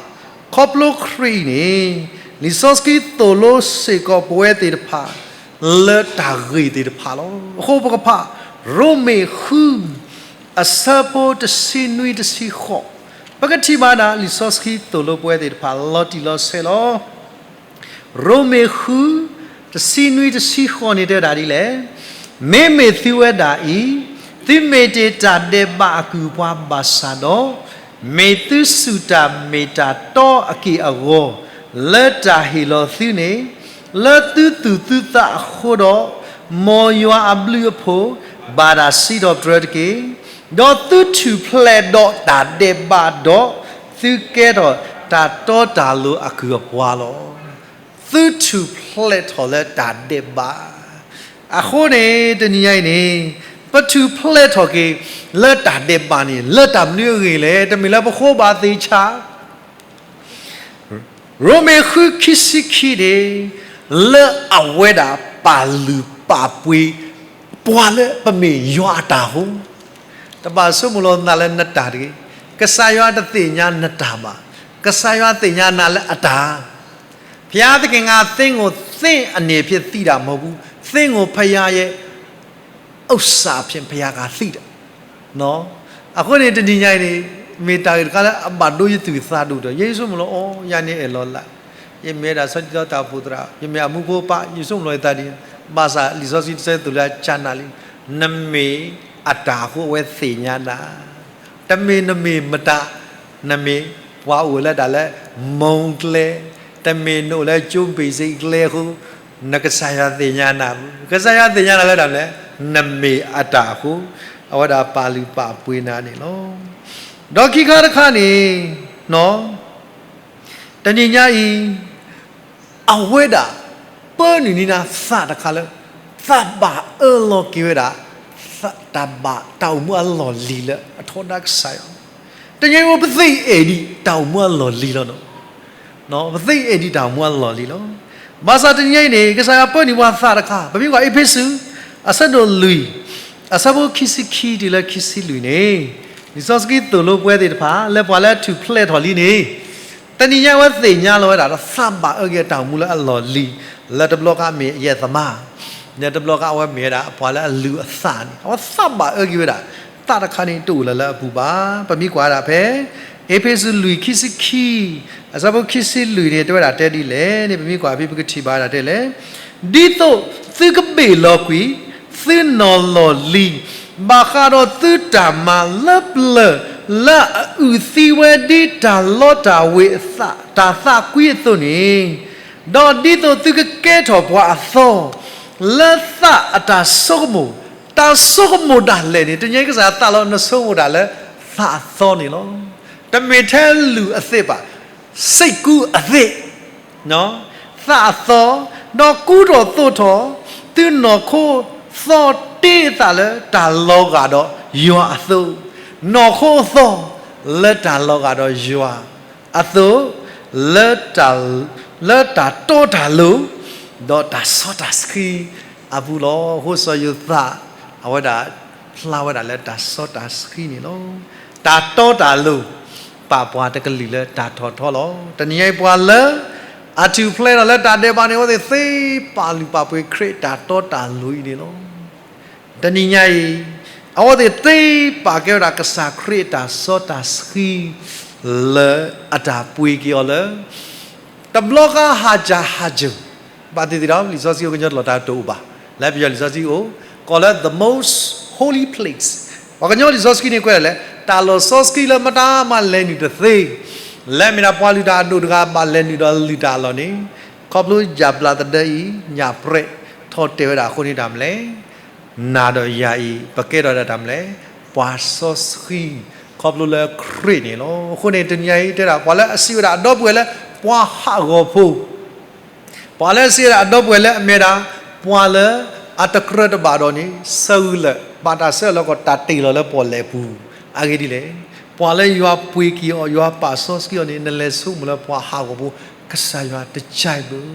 ခီဖျိခရံာ်အံၤန့ၣ် လံာ်စီဆှံသိၣ်လိစ့ၢ်ကီးပဝဲသ့ၣ်တဖၣ် လၢတၢ်ဂ့ၢ်သ့ၣ်တဖၣ်လီၤ. အဃိပကဖး ရိမ့ၤဃု အဆၢဖိတဆံနွံတဆံဃိး, ပကထံၣ်ဘၣ်ဒၣ်လံာ်စီဆှံသိၣ်လိပဝဲသ့ၣ်တဖၣ်လီၤတံၢ်လီၤဆဲးလီၤ. ရိမ့ၤဃု တဆံနွံတဆံဃိးန့ၣ်တဲဝဲဒၣ်ဒ်လဲၣ်, မ့မ့ၢ်သုဝဲဒၣ်အံၤ သုမ့ၢ်တ့ၢ်တၢ်ဒဲးဘးအကုၢ်အပှၤဘၣ်ဆၣ်ဒီး, မ့ၢ်သုစူၢ်တၢ်မ့ၢ်တၢ်တီအက့ၢ်အဂီၤ လၢတၢ်ဟ့ၣ်လီၤသုန့ၣ်, လၢသုသူၣ်သုသးအဃိဒီး, မ်ယွၤအဘျုးအဖှိၣ် ဘၣ်တၢ်စံးထီၣ်ပတြၢၤတက့ၢ်. ဒီးသုထူၣ်ဖျဲးဒီးတၢ်ဒဲးဘးဒီး, သုကဲထီၣ်တၢ်တီတၢ်လိၤအကုၢ်အပှၤလီၤ. သုထူၣ်ဖျဲးထီၣ်လၢတၢ်ဒဲးဘး. အဃိန့ၣ် တနံၤညါအံၤန့ၣ် ပထူၣ်ဖျဲးထီၣ်က့ၤ လၢတၢ်ဒဲးဘးန့ၣ် လၢတၢ်မနုၤအဂ့ၢ်လဲၣ်, တမ့ၢ်လၢပဃိဘၣ်သ့ၣ်ဆါ ရိမ့ၤဃုခံဆံခံန့ၣ် လၢအဝဲဒၣ်ပာ်လုၢ်ပာ်ပှ့ၤ ပှၤလၢပမ့ၢ်ယွၤအတၢ်အဃိ, တဘၣ်ဆိကမိၣ်လီၤနသးလၢနတၢ်တဂ့ၤ, ကစၢ်ယွၤတသ့ၣ်ညါနတၢ်ဘၣ်, ကစၢ်ယွၤသ့ၣ်ညါနၤလၢအတၢ် ဘုရားသခင်က သင့်ကို သင့်အနေဖြင့်သိတာမဟုတ်ဘူး, သင့်ကို ဘုရားရဲ့ ဥစ္စာဖြင့် ဘုရားက သိတာ. အဃိန့ၣ် တနံၤညါအံၤန့ၣ် မ့ၢ်တၢ်ဂ့ၢ်တခါလၢအဘၣ်ဒိယသူၣ်ယသးဒိၣ်ဒီး ယဲယဆိကမိၣ်လီၤ, အိ ယၤန့ၣ်အဲၣ်လီၤလး, ယမ့ၢ်ဝဲဒၣ်စီၤတံတီတၢ်အိၣ်ဖှိၣ်သရၣ်, ယမ့ၢ်အမူဖိအပၢ်, ယဆိကမိၣ်လီၤယသးဒ်န့ၣ်, ဘၣ်ဆၣ်လံာ်စီဆှံတဆၢသိၣ်လိ ကနၤလံ, နမ့ၢ်အတၢ်အဃိအဝဲသ့ၣ်ညါနၤ, တမ့ၢ်နမ့ၢ်မတၤ, နမ့ၢ်ပှၤအိၣ်လၢတၢ်လၢ မူကျဲ, တမ့ၢ်နအိၣ်လၢကၠိဘ့ၣ်စ့ကျဲအဃိ, နကစၢ်ယွၤသ့ၣ်ညါနၤ, ကစၢ်ယွၤသ့ၣ်ညါနၤလၢတၢ်မနုၤလဲၣ်, နမ့ၢ်အတၢ်အဃိ, အဝဲဒၣ်ပာ်လုၢ်ပာ်ပှ့ၤနၤန့ၣ်လီၤ. ဒီးခံခါတခါန့ၣ်, တနံၤညါအံၤ အဝဲဒၣ် ပၢနုာ်န့ၢ်နၤသးတခါလၢ သးဘၣ်အၢလီၤက့ၤဝဲဒၣ် တၢ်ဘၣ်တၢ်အိၣ်မူအလီၢ်လံၤလၢအထီဒါကစၢ်ယွၤ, တနံၤအံၤပသ့ၣ်အဲၣ်ဒံးတၢ်အိၣ်မူအလီၢ်လံၤလီၤ. ပသ့ၣ်အဲၣ်ဒံးတၢ်အိၣ်မူအလီၢ်လံၤလီၤ. ဘၣ်ဆၣ်တနံၤညါအံၤန့ၣ် ကစၢ်ယွၤပၢနုာ်ပှၤသးတခါ, ပမ့ၢ်ကွၢ်အ့းဖ့းစူး အဆၢဒိၣ်လွံၢ် အဆၢဖိခံဆံခံတုၤလၢခံဆံလွံၢ်န့ၣ်, လံာ်စီဆှံသိၣ်လိပဝဲသ့ၣ်တဖၣ် လၢပှၤလၢအထူၣ်ဖျဲးထီၣ်လံန့ၣ်, တနံၤညါအဝဲသ့ၣ်ညါလီၤဝဲဒၣ်ဒီး သးဘၣ်အၢက့ၤအတၢ်အိၣ်မူလၢအလီၢ်လံၤ, လၢတဘျီဃီမ့ၢ်အယဲၢ်သမါ, လၢတဘျီဃီအဝဲမ့ၢ်ဝဲဒၣ် ပှၤလၢအလုၢ်အသးန့ၣ် အဝဲသးဘၣ်အၢက့ၤဝဲဒၣ်, သးတခါန့ၣ်တအိၣ်လၢၤလၢအပူၤဘၣ်. ပမ့ၢ်ကွၢ်ဝဲဒၣ်ဖဲ အ့းဖ့းစူးလွံၢ်ခံဆံခံ အဆၢဖိခံဆံလွံၢ်န့ၣ် တဲဝဲဒၣ်တဲဒ်လဲၣ်န့ၣ် ပမ့ၢ်ကွၢ်ဖဲပကထံၣ်ဘၣ်ဝဲဒၣ်တဲလဲၣ်, ဒ်သိးသုကဘ့ၣ်လီၤကွံာ် သုနီၢ်လီၢ်လံၤ ဘၣ်ဃးဒီးသုတၢ်မၤလၢပျၢၤ လၢအအုၣ်သံဝဲဒ်တၢ်လီတၢ်ဝ့ၤအသး တၢ်သးကွံအသိးန့ၣ်, ဒီးဒ်သိးသုကကဲထီၣ်ပှၤအသီ လၢသးအတၢ်ဆိကမိၣ်, တၢ်ဆိကမိၣ်ဒၣ်လဲာ်န့ၣ် တနံၤညါအံၤကစၢ်ယွၤသးလီၤ နဆိကမိၣ်ဒၣ်လၢသးအသီန့ၣ်လီၤ. တမ့ၢ်ထဲလုၢ်အသးဘၣ်, စိတ်ကူးအသစ် သးအသီ, ဒီးကူထီၣ်သိးထီၣ် သုနီၢ်ခိသီတ့အသးလၢတၢ်လီၤဂာ်ဒီးယွၤအသိး, နီၢ်ခိအသီလၢတၢ်လီၤဂာ်ဒီးယွၤအသိး, လၢတၢ်, လၢတၢ်တီတၢ်လိၤ, ဒီးတၢ်စီတၢ်ဆှံ အပူၤလီၤ. အဃိစီၤယိၤသး အဝဲဒၣ်ဖျါဝဲဒၣ်လၢတၢ်စီတၢ်ဆှံန့ၣ်လီၤ. တၢ်တီတၢ်လိၤ ပာ်ပှၤတကလုာ်လၢတၢ်ထီၣ်ထီလီၤ. တနံၤညါအံၤပှၤလၢ အထူၣ်ဖျဲးထီၣ်လၢတၢ်ဒဲးဘးန့ၣ် အဝဲသ့ၣ်သ့ပာ်လုၢ်ပာ်ပှ့ၤခရံာ်တၢ်တီတၢ်လိၤအံၤန့ၣ်လီၤ. တနံၤညါအံၤ အဝဲသ့ၣ်သ့ပာ်ကဲဝဲဒၣ်ကစၢ်ခရံာ်အတၢ်စီတၢ်ဆှံ လၢအတၢ်ပှ့ၤက့ၤအီၤလၢ တဘျီဃီဟးစၢ်ဟးစၢ် ဘၣ်သ့ၣ်သ့ၣ်ဒီး လံာ်စီဆှံကညီတလီၤတၢ်တအိၣ်ဘၣ်. လၢပယီၤလံာ်စီဆှံအိၣ် ကိးလၢ the most holy place. ပှၤကညီလံာ်စီဆှံန့ၣ်ကွဲးဒၣ်လဲၣ် တၢ်လီၢ်စီဆှံလၢမတၤမးလဲၤနုာ်တသ့, လၢမ့ၢ်ဒၣ်ပှၤလုၢ်တၢ်အဒိၣ်တဂၤဘၣ်လဲၤနုာ်ဒီးလုၢ်တၢ်အလီၢ်န့ၣ်, ခီဖျိယၣ်ဘျးသဒၢအံၤ ညၣ်ပြဲး ထီၣ်တဲာ်ဝဲဒၣ်အဃိန့ၣ်တၢ်မနုၤလဲၣ် နၤဒီးယၤအံၤ ပကဲထီၣ်ဒၣ်တၢ်မနုၤလဲၣ်, ပှၤစီဆှံ ခီဖျိလၢခရံာ်န့ၣ်လီၤ. အဃိန့ၣ် တနံၤညါအံၤတဲဒၣ် ပှၤလၢအစံးဝဲဒၣ်အဒီပုၢ်ဝဲၢ်လၢ ပှၤဟးဂီၤဖိ, ပှၤလၢအစံးဝဲဒၣ်အဒီပုၢ်ဝဲၢ်လၢအမ့ၢ်ဒၣ် ပှၤလၢအတကြၢးတဘၣ်ဒီးန့ၣ် ဆၢဂုာ်လၢာ် ဘၣ်တၢ်ဆၢလီၤကီးတၢ်တ့ၢ်လီၤလၢပီၣ်လဲၣ်ပူၤ, အဂ့ၢ်ဒ်လဲၣ်, ပှၤလၢယွၤပှ့ၤက့ၤအီၤ ယွၤပာ်စီဆှံအီၤန့ၣ် နလဲၤဆိကမိၣ်လၢပှၤဟးဂီၤဖိ ကစၢ်ယွၤတကဲဘၣ်.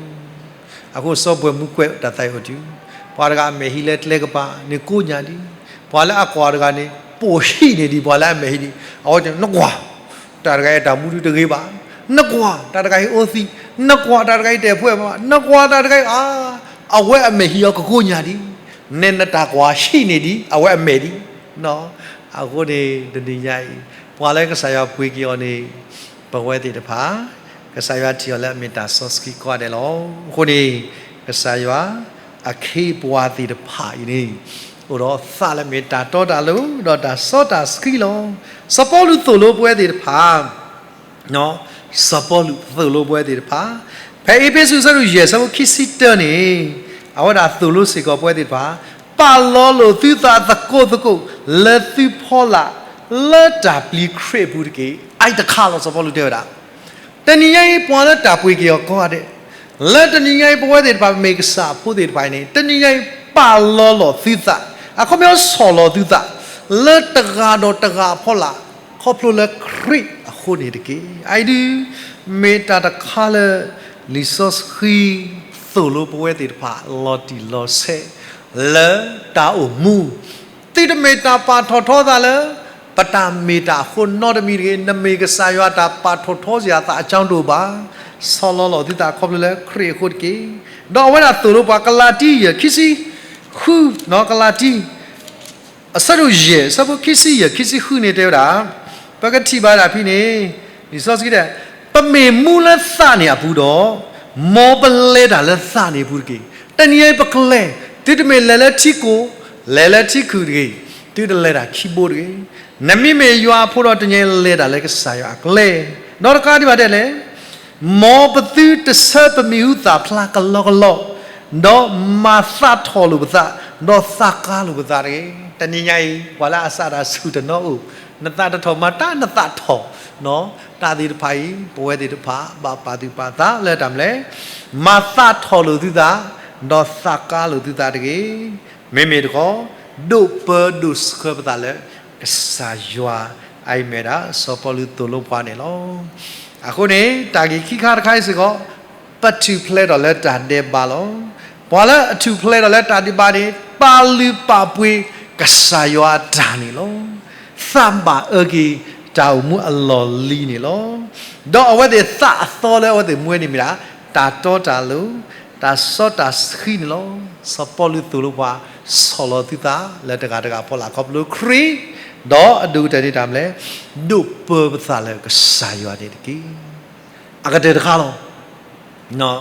အဃိစီၤပှဲၤမူကွဲးတၢ်သးအံၤအီၤတုၤ, ပှၤတဂၤအမဲာ်ဟံးလၢကျဲကပၤန့ၣ်ကိးညါဒံး, ပှၤလၢအကွၢ်တဂၤန့ၣ် ပိာ်ဟံးန့ၢ်ဒံး ပှၤလၢအမဲာ်ဟံးဒံး, အဝဲတဲ နကွၢ် တၢ်တဂၤအံၤတၢ်မူဒုတဂ့ၤဘၣ်, နကွၢ် တၢ်တဂၤအံၤအိၣ်သံ, နကွၢ် တၢ်တဂၤအံၤတဲာ်ဖှဲဘၣ်, နကွၢ် တၢ်တဂၤအံၤ အါ, အဝဲအမဲာ်ဟံးအီၤကကိးညါဒံး, နဲနတၢ်ကွၢ်ဟံးန့ၢ်ဒံး အဝဲအမဲာ်ဒံး အဃိန့ၣ် တနံၤညါအံၤ ပှၤလၢကစၢ်ယွၤပှ့ၤက့ၤအီၤန့ၣ် ပဝဲသ့ၣ်တဖၣ် ကစၢ်ယွၤထံၣ်အီၤလၢအမ့ၢ်တၢ်စီဆှံကိးဂၤဒဲးလီၤ. အဃိန့ၣ် ကစၢ်ယွၤအခ့အပှၤသ့ၣ်တဖၣ်အံၤန့ၣ် အိၣ်ဒီးသးလၢအမ့ၢ်တၢ်တီတၢ်လိၤ ဒီးတၢ်စီတၢ်ဆှံလီၤ. စီၤပီလူးသိၣ်လိပဝဲသ့ၣ်တဖၣ် စီၤပီလူးသိၣ်လိပဝဲသ့ၣ်တဖၣ် ဖဲအ့းဖ့းစူးအဆၢဒိၣ်ယဲၢ်အဆၢဖိခံဆံတၢန့ၣ် အဝဲဒၣ်သိၣ်လိစ့ၢ်ကီးပဝဲသ့ၣ်တဖၣ် ပာ်လီၤလိာ်သုသးသကိးသကိး လၢသုဖီလာ် လၢတၢ်ပျံၤခရံာ်အပူၤတက့ၢ်. အအံၤတခါလီၤ စီၤပီလူးတဲဝဲဒၣ် တနံၤညါအံၤ ပှၤလၢတၢ်ပှ့ၤက့ၤအီၤကိးဂၤဒဲး, လၢတနံၤညါအံၤ ပဝဲသ့ၣ်တဖၣ်မ့ၢ်ကစၢ်အဖိသ့ၣ်တဖၣ်အံၤန့ၣ် တနံၤညါအံၤ ပာ်လီၤလိာ်သုသး, အခီပညီဆီၣ်လီၤသုသး လၢတဂၤဒီးတဂၤအဖီလာ် ခီဖျိလၢခရံာ်အဃိန့ၣ်တက့ၢ်. အအံၤဒုး မ့ၢ်တၢ်တခါလၢ လံာ်စီဆှံသိၣ်လိပဝဲသ့ၣ်တဖၣ် လီၤတံၢ်လီၤဆဲး လၢတၢ်အိၣ်မူ သုတမ့ၢ်တၢ်ပာ်ထီၣ်ထီသးလၢ ပတၢ်မ့ၢ်တၢ်အဃိနီတမံၤတဂ့ၤ, နမ့ၢ်ကစၢ်ယွၤတၢ်ပာ်ထီၣ်ထီစ့ၢ်အသးအကၠီဒိၣ်ဘၣ်. ဆီၣ်လီၤလိာ်သုသးခီဖျိလၢခရံာ်အဃိတက့ၢ်. ဒီးအဝဲဒၣ်သိၣ်လိပှၤ ကလၤတံ ယဲၢ် ခံဆံဃု, ကလၤတံ အဆၢဒိၣ်ယဲၢ် အဆၢဖိခံဆံယဲၢ် ခံဆံဃုန့ၣ်တဲဝဲဒၣ်, ပကထံၣ်ဘၣ်ဒၣ်ဖဲန့ၣ် လံာ်စီဆှံတဲ ပမ့ၢ်မူလၢသးန့ၣ်အပူၤဒီး မ်ပလဲၤတၢ်လၢသးန့ၣ်အပူၤတက့ၢ်. တနံၤအံၤပကလဲၤ, သုတမ့ၢ်လဲၤလၢထံကိၢ်, လဲၤလၢထံခုၣ်တဂ့ၤ, သုတလဲၤတၢ်ခံဘိတဂ့ၤ. နမ့မ့ၢ်ယွၤအဖိဒီး တနံၤအံၤလဲၤတၢ်လၢကစၢ်ယွၤအကျဲ, ဒီးတကးဒံးဘၣ်တဲလဲၣ် မ်ပသုတဆၢပမံၤဟူသၣ်ဖျါကလီကလီ, ဒီးမၤသးထီၣ်လိာ်ပသး, ဒီးသးကါလိာ်ပသးတဂ့ၤ. တနံၤညါအံၤ ပှၤလၢအစးတၢ်ဆူၣ်တနီၤအိၣ်, နသးတထီၣ်မၤတၢ်နသးထီၣ်, တၢ်သ့ၣ်တဖၣ်အံၤ ပဝဲသ့ၣ်တဖၣ် ဘၣ်ပာ်သူၣ်ပာ်သးလၢတၢ်မနုၤလဲၣ်, မၤသးထီၣ်လိာ်သုသး, ဒီးသးကါလိာ်သုသးတဂ့ၤ. မ့မ့ၢ်တခီ ဒိးပၢဒိးဆှၢပသးလၢ ကစၢ်ယွၤ အအံၤမ့ၢ်ဒၣ် စီၤပီလူးသိၣ်လိပှၤန့ၣ်လီၤ. အဃိန့ၣ် တၢ်ဂ့ၢ်ခံခါတခါအံၤစ့ၢ်ကီး ပထူၣ်ဖျဲးထီၣ်လၢတၢ်ဒဲးဘးလီၤ. ပှၤလၢအထူၣ်ဖျဲးထီၣ်လၢတၢ်ဒဲးဘးန့ၣ် ပာ်လုၢ်ပာ်ပှ့ၤကစၢ်ယွၤအတၢ်န့ၣ်လီၤ. သးဘၣ်အၢက့ၤတၢ်အိၣ်မူအလီၢ်လံၤန့ၣ်လီၤ. ဒီးအဝဲသ့ၣ်သးအသီလၢအဝဲသ့ၣ်မူန့ၣ်မ့ၢ်ဒၣ် တၢ်တီတၢ်လိၤ, တၢ်စီတၢ်ဆှံန့ၣ်လီၤ. စီၤပီလူးသိၣ်လိပှၤ ဆီၣ်လီၤသုသးလၢတဂၤတဂၤအဖီလာ်ခီဖျိခရံာ်, ဒီးအဒိၣ်ကတၢၢ်န့ၣ်တၢ်မနုၤလဲၣ်, ဒိးပၢပသးလၢကစၢ်ယွၤန့ၣ်တက့ၢ်. အကတၢၢ်တခါလီၤ.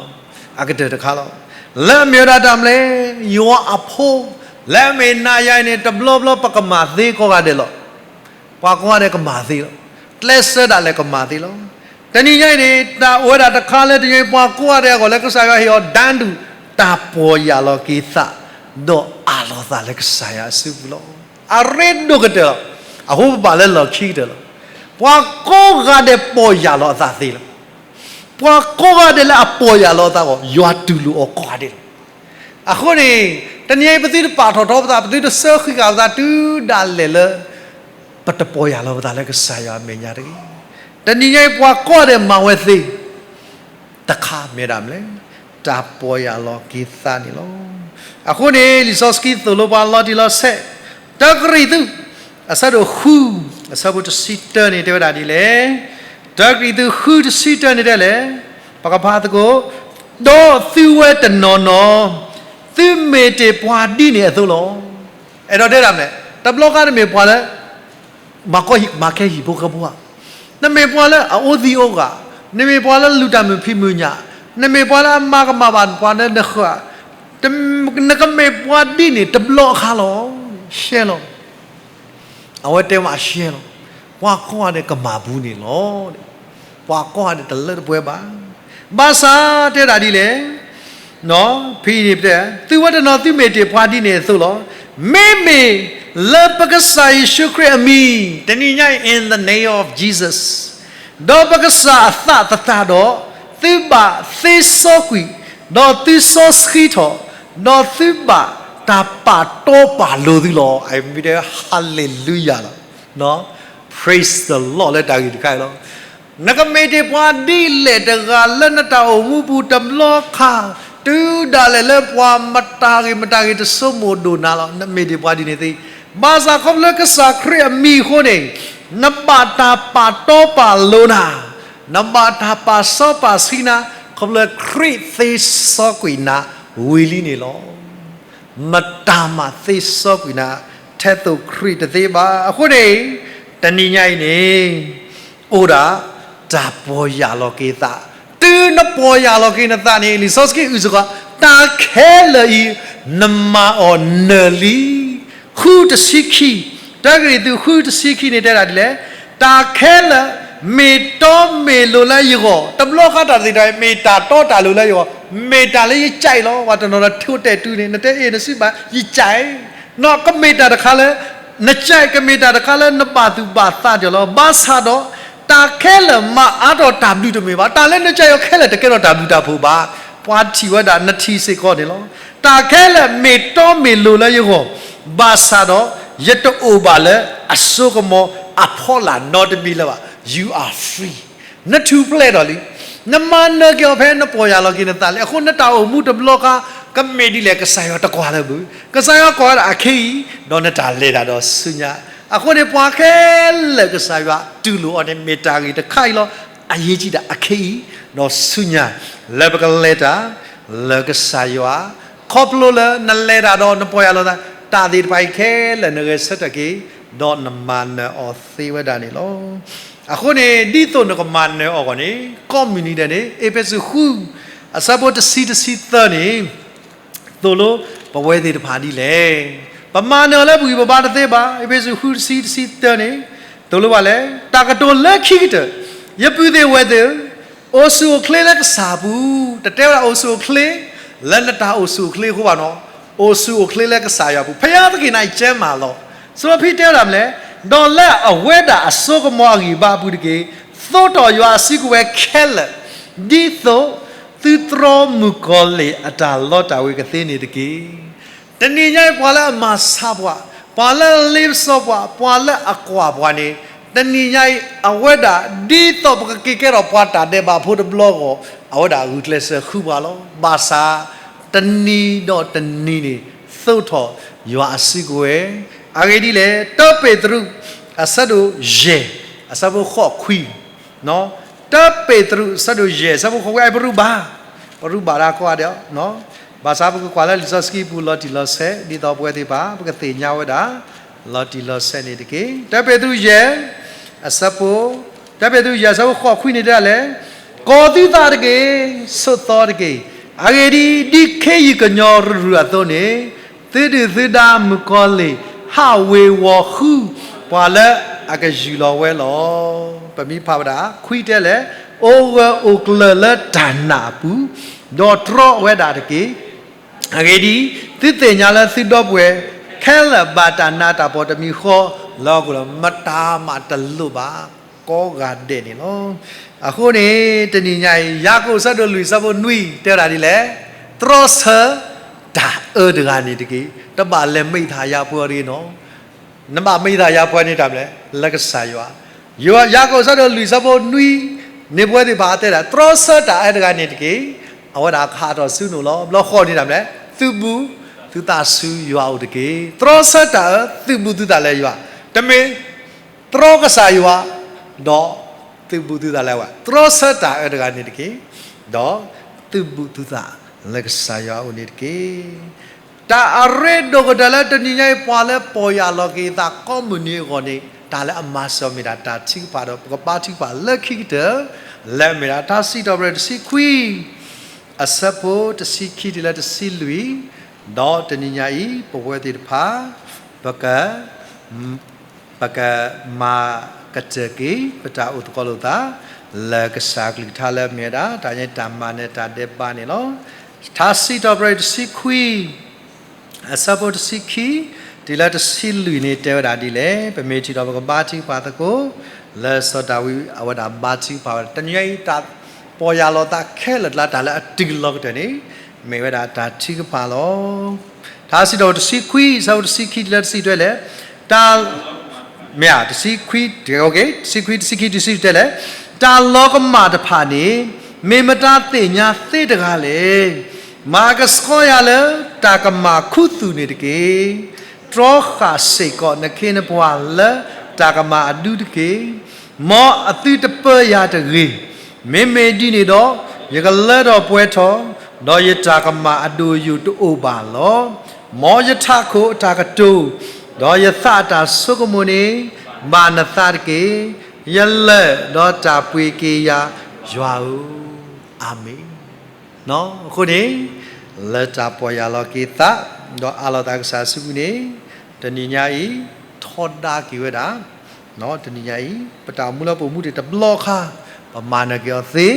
အကတၢၢ်တခါလီၤ. လၢအမ့ၢ်ဝဲဒၣ်တၢ်မနုၤလဲၣ်, ယွၤအဖိ, လၢအမ့ၢ်နၤယၤအံၤန့ၣ် တဘျီဘျီပကမၤသ့ကိးဂၤဒဲးလီၤ. ပှၤကိးဂၤဒဲးကမၤသ့လီၤ. ကျဲးစၢးဒၣ်လဲာ်ကမၤသ့လီၤ. တနံၤညါအံၤန့ၣ် တၢ်အိၣ်ဝဲဒၣ်တခါလၢတနံၤအံၤ ပှၤကိးဂၤဒဲးအဂီၢ်လၢကစၢ်ယွၤဟ့ၣ်အီၤ တၢ်ဒုၣ် တၢ်ပီၢ်ယၢ်လီၤက့ၤသး, ဒီးအးလီၤသးလၢကစၢ်ယွၤအစုပူၤလီၤ. အရ့ဒိၣ်ကတၢၢ်လီၤ. အဃိပဘၣ်လၢလီၢ်ခံကတၢၢ်လီၤ. ပှၤကိးဂၤဒဲးပီၢ်ယၢ်လီၤအသးသ့လီၤ. ပှၤကိးဂၤဒဲးလၢအပီၢ်ယၢ်လီၤအသးအဂီၢ် ယွၤတူၢ်လိာ်အီၤကိးဂၤဒဲးလီၤ. အဃိန့ၣ် တနံၤအံၤပသုတပာ်ထီၣ်ထီပသး, ပသုတဆၢဃံးဃာ်ပသးတုၤဒၣ်လဲာ်လၢ ပတပီၢ်ယၢ်လီၤပသးလၢကစၢ်ယွၤအမဲာ်ညါတဂ့ၤ. တနံၤညါအံၤပှၤကိးဂၤဒဲးမၤဝဲသ့ တခါမ့ၢ်ဒၣ်မနုၤလဲၣ်, တၢ်ပီၢ်ယၢ်လီၤက့ၤသးန့ၣ်လီၤ. အဃိန့ၣ် လံာ်စီဆှံသိၣ်လိပှၤလီၤတံၢ်လီၤဆဲး, တၢကရံၣ်သူး အဆၢဒိၣ်ဃု အဆၢဖိတဆံတၢန့ၣ် တဲဝဲဒၣ်ဒ်လဲၣ်. တၢကရံၣ်သူးဃုတဆံတၢန့ၣ်တဲလဲၣ်, ပကဖးသကိး, ဒီးသုဝဲတနီၤနီၤ သုမ့ၢ်တ့ၢ်ပှၤဒ်န့ၣ်အသိးလီၤ. အဲၣ်ဒိးတဲဒၣ်မနုၤလဲၣ်, တဘျီဃီနမ့ၢ်ပှၤလၢ မၤကီဟံၣ်မၤခဲဟံၣ်ဖိဃီဖိဧါ, နမ့ၢ်ပှၤလၢအအိၣ်သံအိၣ်ဂၤ, နမ့ၢ်ပှၤလၢလူၤတၢ်မုာ်ဖံးမုာ်ညၣ်, နမ့ၢ်ပှၤလၢအမၤကမၣ်ဘၣ်ပှၤလၢနဃၢၤ, နကမ့ၢ်ပှၤဒ်န့ၣ်တဘျီအခါလီၤ. ရှဲလီၤ. အဝဲတဲဝဲအရှဲလီၤ. ပှၤကိးဂၤဒဲးကမၣ်ပူၤန့ၣ်လီၤ. ပှၤကိးဂၤဒဲးတလၢတပှဲၤဘၣ်. ဘၣ်ဆၣ်တဲဒၣ်ဒ်လဲၣ်, ဖဲအံၤန့ၣ်တဲ, သုဝဲတနီၤသုမ့ၢ်တ့ၢ်ပှၤဒ်န့ၣ်အသိးလီၤ. မ့မ့ၢ်လၢပကစၢ်ယ့ၣ်ၡူးခရံာ်အမံၤ, တနံၤညါအံၤ in the name of Jesus, ဒီးပကစၢ်အသးသတးဒီး, သုဘၣ်သ့စီကွံာ်, ဒီးသုစီဆှံထီၣ်, ဒီးသုဘၣ်တၢ်ပာ်တီပာ်လိၤသုလီၤ. အမ့ၢ်တဲ hallelujah လီၤ. Praise the Lord လၢတၢ်ဂ့ၢ်တခါအံၤလီၤ. နကမ့ၢ်တ့ၢ်ပှၤဒ်လဲၣ်တဂၤလၢနတၢ်အိၣ်မူပူၤတဘျီခါ, တုၤဒၣ်လဲာ်လၢပှၤမတၤဂ့ၤမတၤဂ့ၤတဆိကမိၣ်ဒိၣ်နၤလီၤ. နမ့ၢ်တ့ၢ်ပှၤဒ်န့ၣ်သ့, ဘၣ်ဆၣ်ခီဖျိကစၢ်ခရံာ်အမံၤအဃိန့ၣ်, နဘၣ်တၢ်ပာ်တီပာ်လိၤနၤ, နဘၣ်တၢ်ပာ်စီပာ်ဆှံနၤ, ခီဖျိခရံာ်သ့စီကွံာ်နၤဝံၤလံန့ၣ်လီၤ. မတၤမးသ့စီကွံာ်နၤ ထဲသိးခရံာ်တသ့ဘၣ်. အဃိန့ၣ်, တနံၤညါအံၤန့ၣ်, အိၣ်ဒၣ်တၢ်ပီၢ်ယၢ်လီၤက့ၤသး, တုၤနပီၢ်ယၢ်လီၤက့ၤနသးန့ၣ် လံာ်စီဆှံအုၣ်စ့ၢ်ကီး, တၢ်ခဲလၢာ်အံၤ, နမၤအီၤနၢၤလံ. ဃုတဆံခံ, တၢကရံၣ်သူးဃုတဆံခံန့ၣ်တဲဒၣ်ဒ်လဲၣ်, တၢ်ခဲလၢာ်မ့ၢ်တီမ့ၢ်လိၤလၢယဂီၢ်, တဘျီဃီတၢ်သ့ၣ်တဖၣ်အံၤ မ့ၢ်တၢ်တီတၢ်လိၤလၢယဂီၢ်, မ့ၢ်တၢ်လၢယကဲလီၤ. ပှၤတနီၤနီၤထိတဲာ်တုၤန့ၣ် နတဲအ့ၣ်နစံးဘၣ် ယကဲ, နီၢ်ကမ့ၢ်တၢ်တခါလၢ နကဲကမ့ၢ်တၢ်တခါလၢနဘၣ်သူၣ်ဘၣ်သးကီးလီၤ. ဘၣ်ဆၣ်ဒီး, တၢ်ခဲလၢာ်မၤအါထီၣ်တၢ်ဘျုးတမ့ၢ်ဘၣ်. တၢ်လၢနကဲအီၤခဲလၢာ်တကဲထီၣ်တၢ်ဘျုးတၢ်ဖှိၣ်ဘၣ်. ပှၤထံၣ်ဝဲဒၣ်နထံၣ်စ့ၢ်ကီးန့ၣ်လီၤ. တၢ်ခဲလၢာ်မ့ၢ်တီမ့ၢ်လိၤလၢယဂီၢ်, ဘၣ်ဆၣ်ဒီး, ယတအိၣ်ဘၣ်လၢအစိကမီၤအဖီလာ်နီတမံၤလၢၤဘၣ်. You are free. နထူၣ်ဖျဲးထီၣ်လံ. နမၤနၢၤက့ၤအီၤဖဲနပီၢ်ယၢ်လီၤက့ၤနသးလံ. အဃိနတၢ်အိၣ်မူတဘျီဃီ ကမ့ၢ်ဒ်လဲၣ်ကစၢ်ယွၤတကွၢ်လၢၤဘၣ်. ကစၢ်ယွၤကွၢ်ဝဲဒၣ်အခဲအံၤ, ဒီးနတၢ်လဲၤတၢ်ဒီးဆူညါ. အဃိန့ၣ်ပှၤခဲလၢာ်ကစၢ်ယွၤတူၢ်လိာ်အီၤန့ၣ် မ့ၢ်တၢ်ဂ့ၢ်တခါအံၤလီၤ. အရေးကြီးတာအခဲအံၤ, ဒီးဆူညါ, လၢပကလဲၤတၢ်, လၢကစၢ်ယွၤ, ခီဖျိလၢနလဲၤတၢ်ဒီးနပီၢ်ယၢ်လီၤသး, တၢ်သ့ၣ်တဖၣ်အံၤခဲလၢာ်နဂဲၤဆၢထၢၣ်က့ၤ, ဒီးနမၤနၢၤအီၤသ့ဝဲဒၣ်န့ၣ်လီၤ. အဃိန့ၣ် ဒ်သိးနကမၤနၢၤအီၤအဂီၢ်န့ၣ် ကိးမုၢ်နံၤဒဲးန့ၣ် အ့းဖ့းစူးဃု အဆၢဖိတဆံတဆံသၢန့ၣ် သိၣ်လိပဝဲသ့ၣ်တဖၣ်ဒ်လဲၣ်. ပမၤနၢၤအီၤလၢပဂံၢ်ပဘါတသ့ဘၣ်. အ့းဖ့းစူးဃုတဆံတဆံသၢန့ၣ် သိၣ်လိဘၣ်လဲၣ်. တၢ်ကတိၤလၢခံကတၢၢ်, ယပုၢ်သ့ၣ်ဝဲၢ်သ့ၣ်ဧၢ, အိၣ်ဆူၣ်အိၣ်ချ့လၢကစၢ်အပူၤ, တတဲဝဲဒၣ်အိၣ်ဆူၣ်အိၣ်ချ့ လၢနတၢ်အိၣ်ဆူၣ်အိၣ်ချ့အဃိဘၣ်နီၤ, အိၣ်ဆူၣ်အိၣ်ချ့လၢကစၢ်ယွၤအပူၤ, ဘုရားသခင် နာ်ကျန်းမာလီၤ. စီၤပီလူးတဲဝဲဒၣ်မနုၤလဲၣ်, ဒီးလၢအဝဲဒၣ်အစိကမီၤအဂံၢ်ဘါအပူၤတက့ၢ်, သိးထီၣ်ယွၤအစုကဝဲၤခဲလၢာ်, ဒ်သိးသုတြီမုၣ်ကီၤလံၢ်အတၢ်လီတၢ်ဝ့ၤကသ့န့ၣ်တက့ၢ်. တနံၤညါအံၤပှၤလၢအမၤဆါပှၤ, ပှၤလၢအလ့ပစီပှၤ, ပှၤလၢအကွၢ်ပှၤန့ၣ်, တနံၤညါအံၤ အဝဲဒၣ် ဒ်သိးပကက့ၤကဲထီၣ်ပှၤတၢ်ဒဲးဘးဖိတဘျီအဂီၢ်, အဝဲဒၣ်ဂုာ်ကျဲးစၢးဃုပှၤလီၤ. ဘၣ်ဆၣ် တနံၤဒီးတနံၤန့ၣ် သိးထီၣ်ယွၤအစုကဝဲၤ, အဂ့ၢ်ဒ်လဲၣ်, တၢပ့းတရူး အဆၢဒိၣ်ယဲၢ် အဆၢဖိဃိးခွံ တၢပ့းတရူး အဆၢဒိၣ်ယဲၢ် အဆၢဖိဃိးခွံ အပရူၢ်ဘၣ်, ပရူၢ်ဘၣ်တၢ်ကိးဂၤဒဲး, ဘၣ်ဆၣ်ပကကွၢ်လၢလံာ်စီဆှံပူၤလီၤတံၢ်လီၤဆဲး ဒ်သိးပဝဲသ့ၣ်တဖၣ် ပကသ့ၣ်ညါဝဲဒၣ် လီၤတံၢ်လီၤဆဲးန့ၣ်တက့ၢ်. တၢပ့းတရူးယဲၢ် အဆၢဖိ, တၢပ့းတရူးယဲၢ် အဆၢဖိဃိးခွံန့ၣ်တဲဒ်လဲၣ်, ကီၤသုသးတက့ၢ်, ဆိးသီတက့ၢ်. အဂ့ၢ်ဒ်အံၤ, ဒ်ခ့ယုၢ်ကညီရူၤရူၤအသိးန့ၣ်, သုဒုၣ်သုဒါမုၣ်ကီၤလံၢ် ဟးဝ့ၤဝီၤဃု ပှၤလၢအကယူၢ်လီၤဝဲလီၤ. ပမ့ၢ်ဖးဝဲဒၣ် ခွံတဲလဲၣ်, အိၣ်ဂၢၢ်အိၣ်ကျၢၤလၢတၢ်နာ်အပူၤ, ဒီးတြီဝဲဒၣ်တက့ၢ်. အဂ့ၢ်ဒ်အံၤ, သုသ့ၣ်ညါလၢသုဒီပုၢ်ဝဲၢ်ခဲလၢာ် ဘၣ်တၢ်နးတၢ်ဖှီၣ်တမံၤဃီလၢအခိၣ်လီၤ. မတၤမးတလိၣ်ဘၣ် ကိးဂၤဒဲးန့ၣ်လီၤ. အဃိန့ၣ် တနံၤညါအံၤ ယၤကိာ်အဆၢဒိၣ်လွံၢ် အဆၢဖိနွံ တဲဝဲဒၣ်ဒ်လဲၣ်, တြီဆၢတၢ်အၢတဂၤန့ၣ်တက့ၢ်. တဘၣ်လဲၤမံသးယါပှဲၤတဂ့ၤနီၤ. နဘၣ်မံသးယါပှဲၤန့ၢ်တၢ်မနုၤလဲၣ်, လၢကစၢ်ယွၤ. ယၤကိာ်အဆၢဒိၣ်လွံၢ် အဆၢဖိနွံန့ၣ် ပဝဲသ့ၣ်တဖၣ်တဲဒၣ် တြီဆၢတၢ်အၢတဂၤန့ၣ်တက့ၢ်. အဝဲဒၣ်ကဟးထီၣ်ဆူနအိၣ်လီၤ. ဘျီဃိးန့ၣ်တၢ်မနုၤလဲၣ်, သုးဘူး သုသးဆူယွၤအိၣ်တက့ၢ်. တြီဆၢတၢ်အၢ သုးဘူးသုသးလၢယွၤ, တမ့ၢ်တြီကစၢ်ယွၤ ဒီးသုးဘူးသုသးလၢအဝဲ, တြီဆၢတၢ်အၢတဂၤန့ၣ်တက့ၢ်, ဒီးသုးဘူးသုသးလၢကစၢ်ယွၤအအိၣ်န့ၣ်တက့ၢ်. တၢ်အရ့ဒိၣ်ကတၢၢ်လၢတနံၤညါအံၤ ပှၤလၢပီၢ်ယၢ်လီၤက့ၤသးကိးမုၢ်နံၤအဂီၢ်န့ၣ် တၢ်လၢအမၤစၢၤမ့ၢ်ဒၣ်တၢ်ထုကဖၣ်ဒီး ပကဘါထုကဖၣ်လၢခံကတၢၢ် လၢအမ့ၢ်ဒၣ် ထါစံးထီၣ်ပတြၢၤတဆံခွံ အဆၢဖိတဆံခံတုၤလၢတဆံလွံၢ်, ဒီးတနံၤညါအံၤ ပဝဲသ့ၣ်တဖၣ် ပက ပကမၤကတၢၢ်က့ၤ ပတၢ်အိၣ်သကိးလိာ်သး လၢကစၢ်အကလုၢ်ကထါလၢအမ့ၢ်ဝဲဒၣ် တၢ်ညါတၢ်မၤနၢၤတၢ်ဒဲးဘးန့ၣ်လီၤ. ထါစံးထီၣ်ပတြၢၤတဆံခွံ အဆၢဖိတဆံခံ တုၤလၢတဆံလွံၢ်န့ၣ် တဲဝဲဒၣ်ဒ်လဲၣ်, ပမ့ၢ်ထံၣ်ဒီးပကဘါထုကဖၣ်သကိး လၢစီၤဒၤဝံးအဝဲဒၣ်ဘါထုကဖၣ်ဝဲဒၣ် တနံၤညါအံၤ တၢ်ပီၢ်ယၢ်လီၤသးခဲလၢာ်တလါ တၢ်လၢအတုၤလီၤကတၢၢ်န့ၣ် မ့ၢ်ဝဲဒၣ်တၢ်ထုကဖၣ်လီၤ. ထါစံးထီၣ်ပတြၢၤတဆံခွံ အဆၢဖိတဆံခံတုၤလၢတဆံလွံၢ်တဲလဲၣ်, တၢ် မ့ၢ်ဧါ, တဆံခွံ, တဆံခွံ, တဆံခံ တဆံလွံၢ်တဲလဲၣ်, တၢ်လီၤကမၣ်တဖၣ်န့ၣ် မ့ၢ်မတၤသ့ၣ်ညါသ့တဂၤလဲၣ်. မၤကဆှီယၤလၢတၢ်ကမၣ်ခူသူၣ်န့ၣ်တက့ၢ်. တြီဃာ်စ့ၢ်ကီးနခ့နပှၤလၢတၢ်ကမၣ်အဒူတက့ၢ်. မ်အသုတပၢယၤတဂ့ၤ. မ့မ့ၢ်ဒ်န့ၣ်ဒီး ယကလၢထီၣ်ပှဲၤထီၣ်, ဒီးယတၢ်ကမၣ်အဒိၣ်ယိာ်တအိၣ်ဘၣ်လီၤ. မ်ယထးခိၣ်အတၢ်ကတိၤ, ဒီးယသးအတၢ်ဆိကမိၣ်န့ၣ် ဘၣ်နသးတက့ၢ်. ယလၢာ်ဒီးတၢ်ပှ့ၤက့ၤယၤ ယွၤဧၢ, အၤမ့ၣ်. အဃိန့ၣ် လၢတၢ်ပီၢ်ယၢ်လီၤက့ၤသး ဒီးအးလီၤသးကစၢ်စုပူၤန့ၣ် တနံၤညါအံၤ ထီဒါက့ၤဝဲဒၣ် တနံၤညါအံၤ ပတၢ်အိၣ်မူလၢပအိၣ်မူတ့ၢ်တဘျီခါ ပမၤနၢၤက့ၤအီၤသ့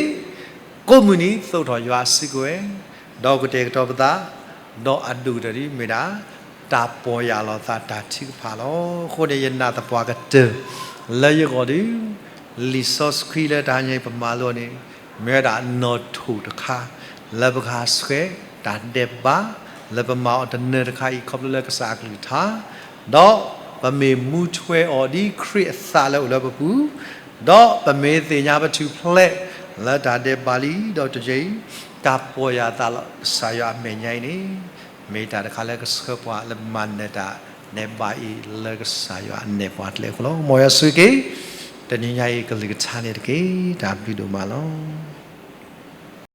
ကိးမုၢ်နံၤသိးထီၣ်ယွၤအစုကဝဲၤ ဒီးကတဲာ်ကတီၤပသး ဒီးအဒိၣ်ကတၢၢ်ဒ်မ့ၢ်ဒၣ် တၢ်ပီၢ်ယၢ်လီၤသးတၢ်ထုကဖၣ်လီၤ. အဃိန့ၣ် ယနာ်သပှၢ်ကတၢၢ် လၢယဂီၢ်ဒီး လံာ်စီဆှံလၢတဟါညါအံၤပမၤလိန့ၣ် မ့ၢ်ဝဲဒၣ်နီၣ်ထိၣ်တခါ လၢပကဟးဆှဲးတၢ်ဒဲးဘး လၢပမၤအီၤတနၢၤတခါအံၤ ခီဖျိလၢကစၢ်အကလုၢ်ကထါ ဒီးပမ့ၢ်မူထွဲအီၤဒ်ခရံာ်အသးလၢအိၣ်လၢပပူၤ, ဒီးပမ့ၢ်သ့ၣ်ညါပထူၣ်ဖျဲးလၢတၢ်ဒဲးဘးလံ ဒီးတယံာ်အံၤ တၢ်ပီၢ်ယၢ်သးလီၤကစၢ်ယွၤအမဲာ်ညါအံၤန့ၣ် မ့ၢ်တၢ်တခါလၢကဆှၢပှၤလၢပမၤနၢၤတၢ်ဒဲးဘးအံၤ လၢကစၢ်ယွၤအနဲၣ်ပှၤတလဲၤအဃိလီၤ. မ်ယွၤဆိၣ်ဂ့ၤက့ၤ တနံၤညါအံၤကလုၢ်ကထါန့ၣ်တက့ၢ်. တၢ်ဘျုးဒိၣ်မးလီၤ.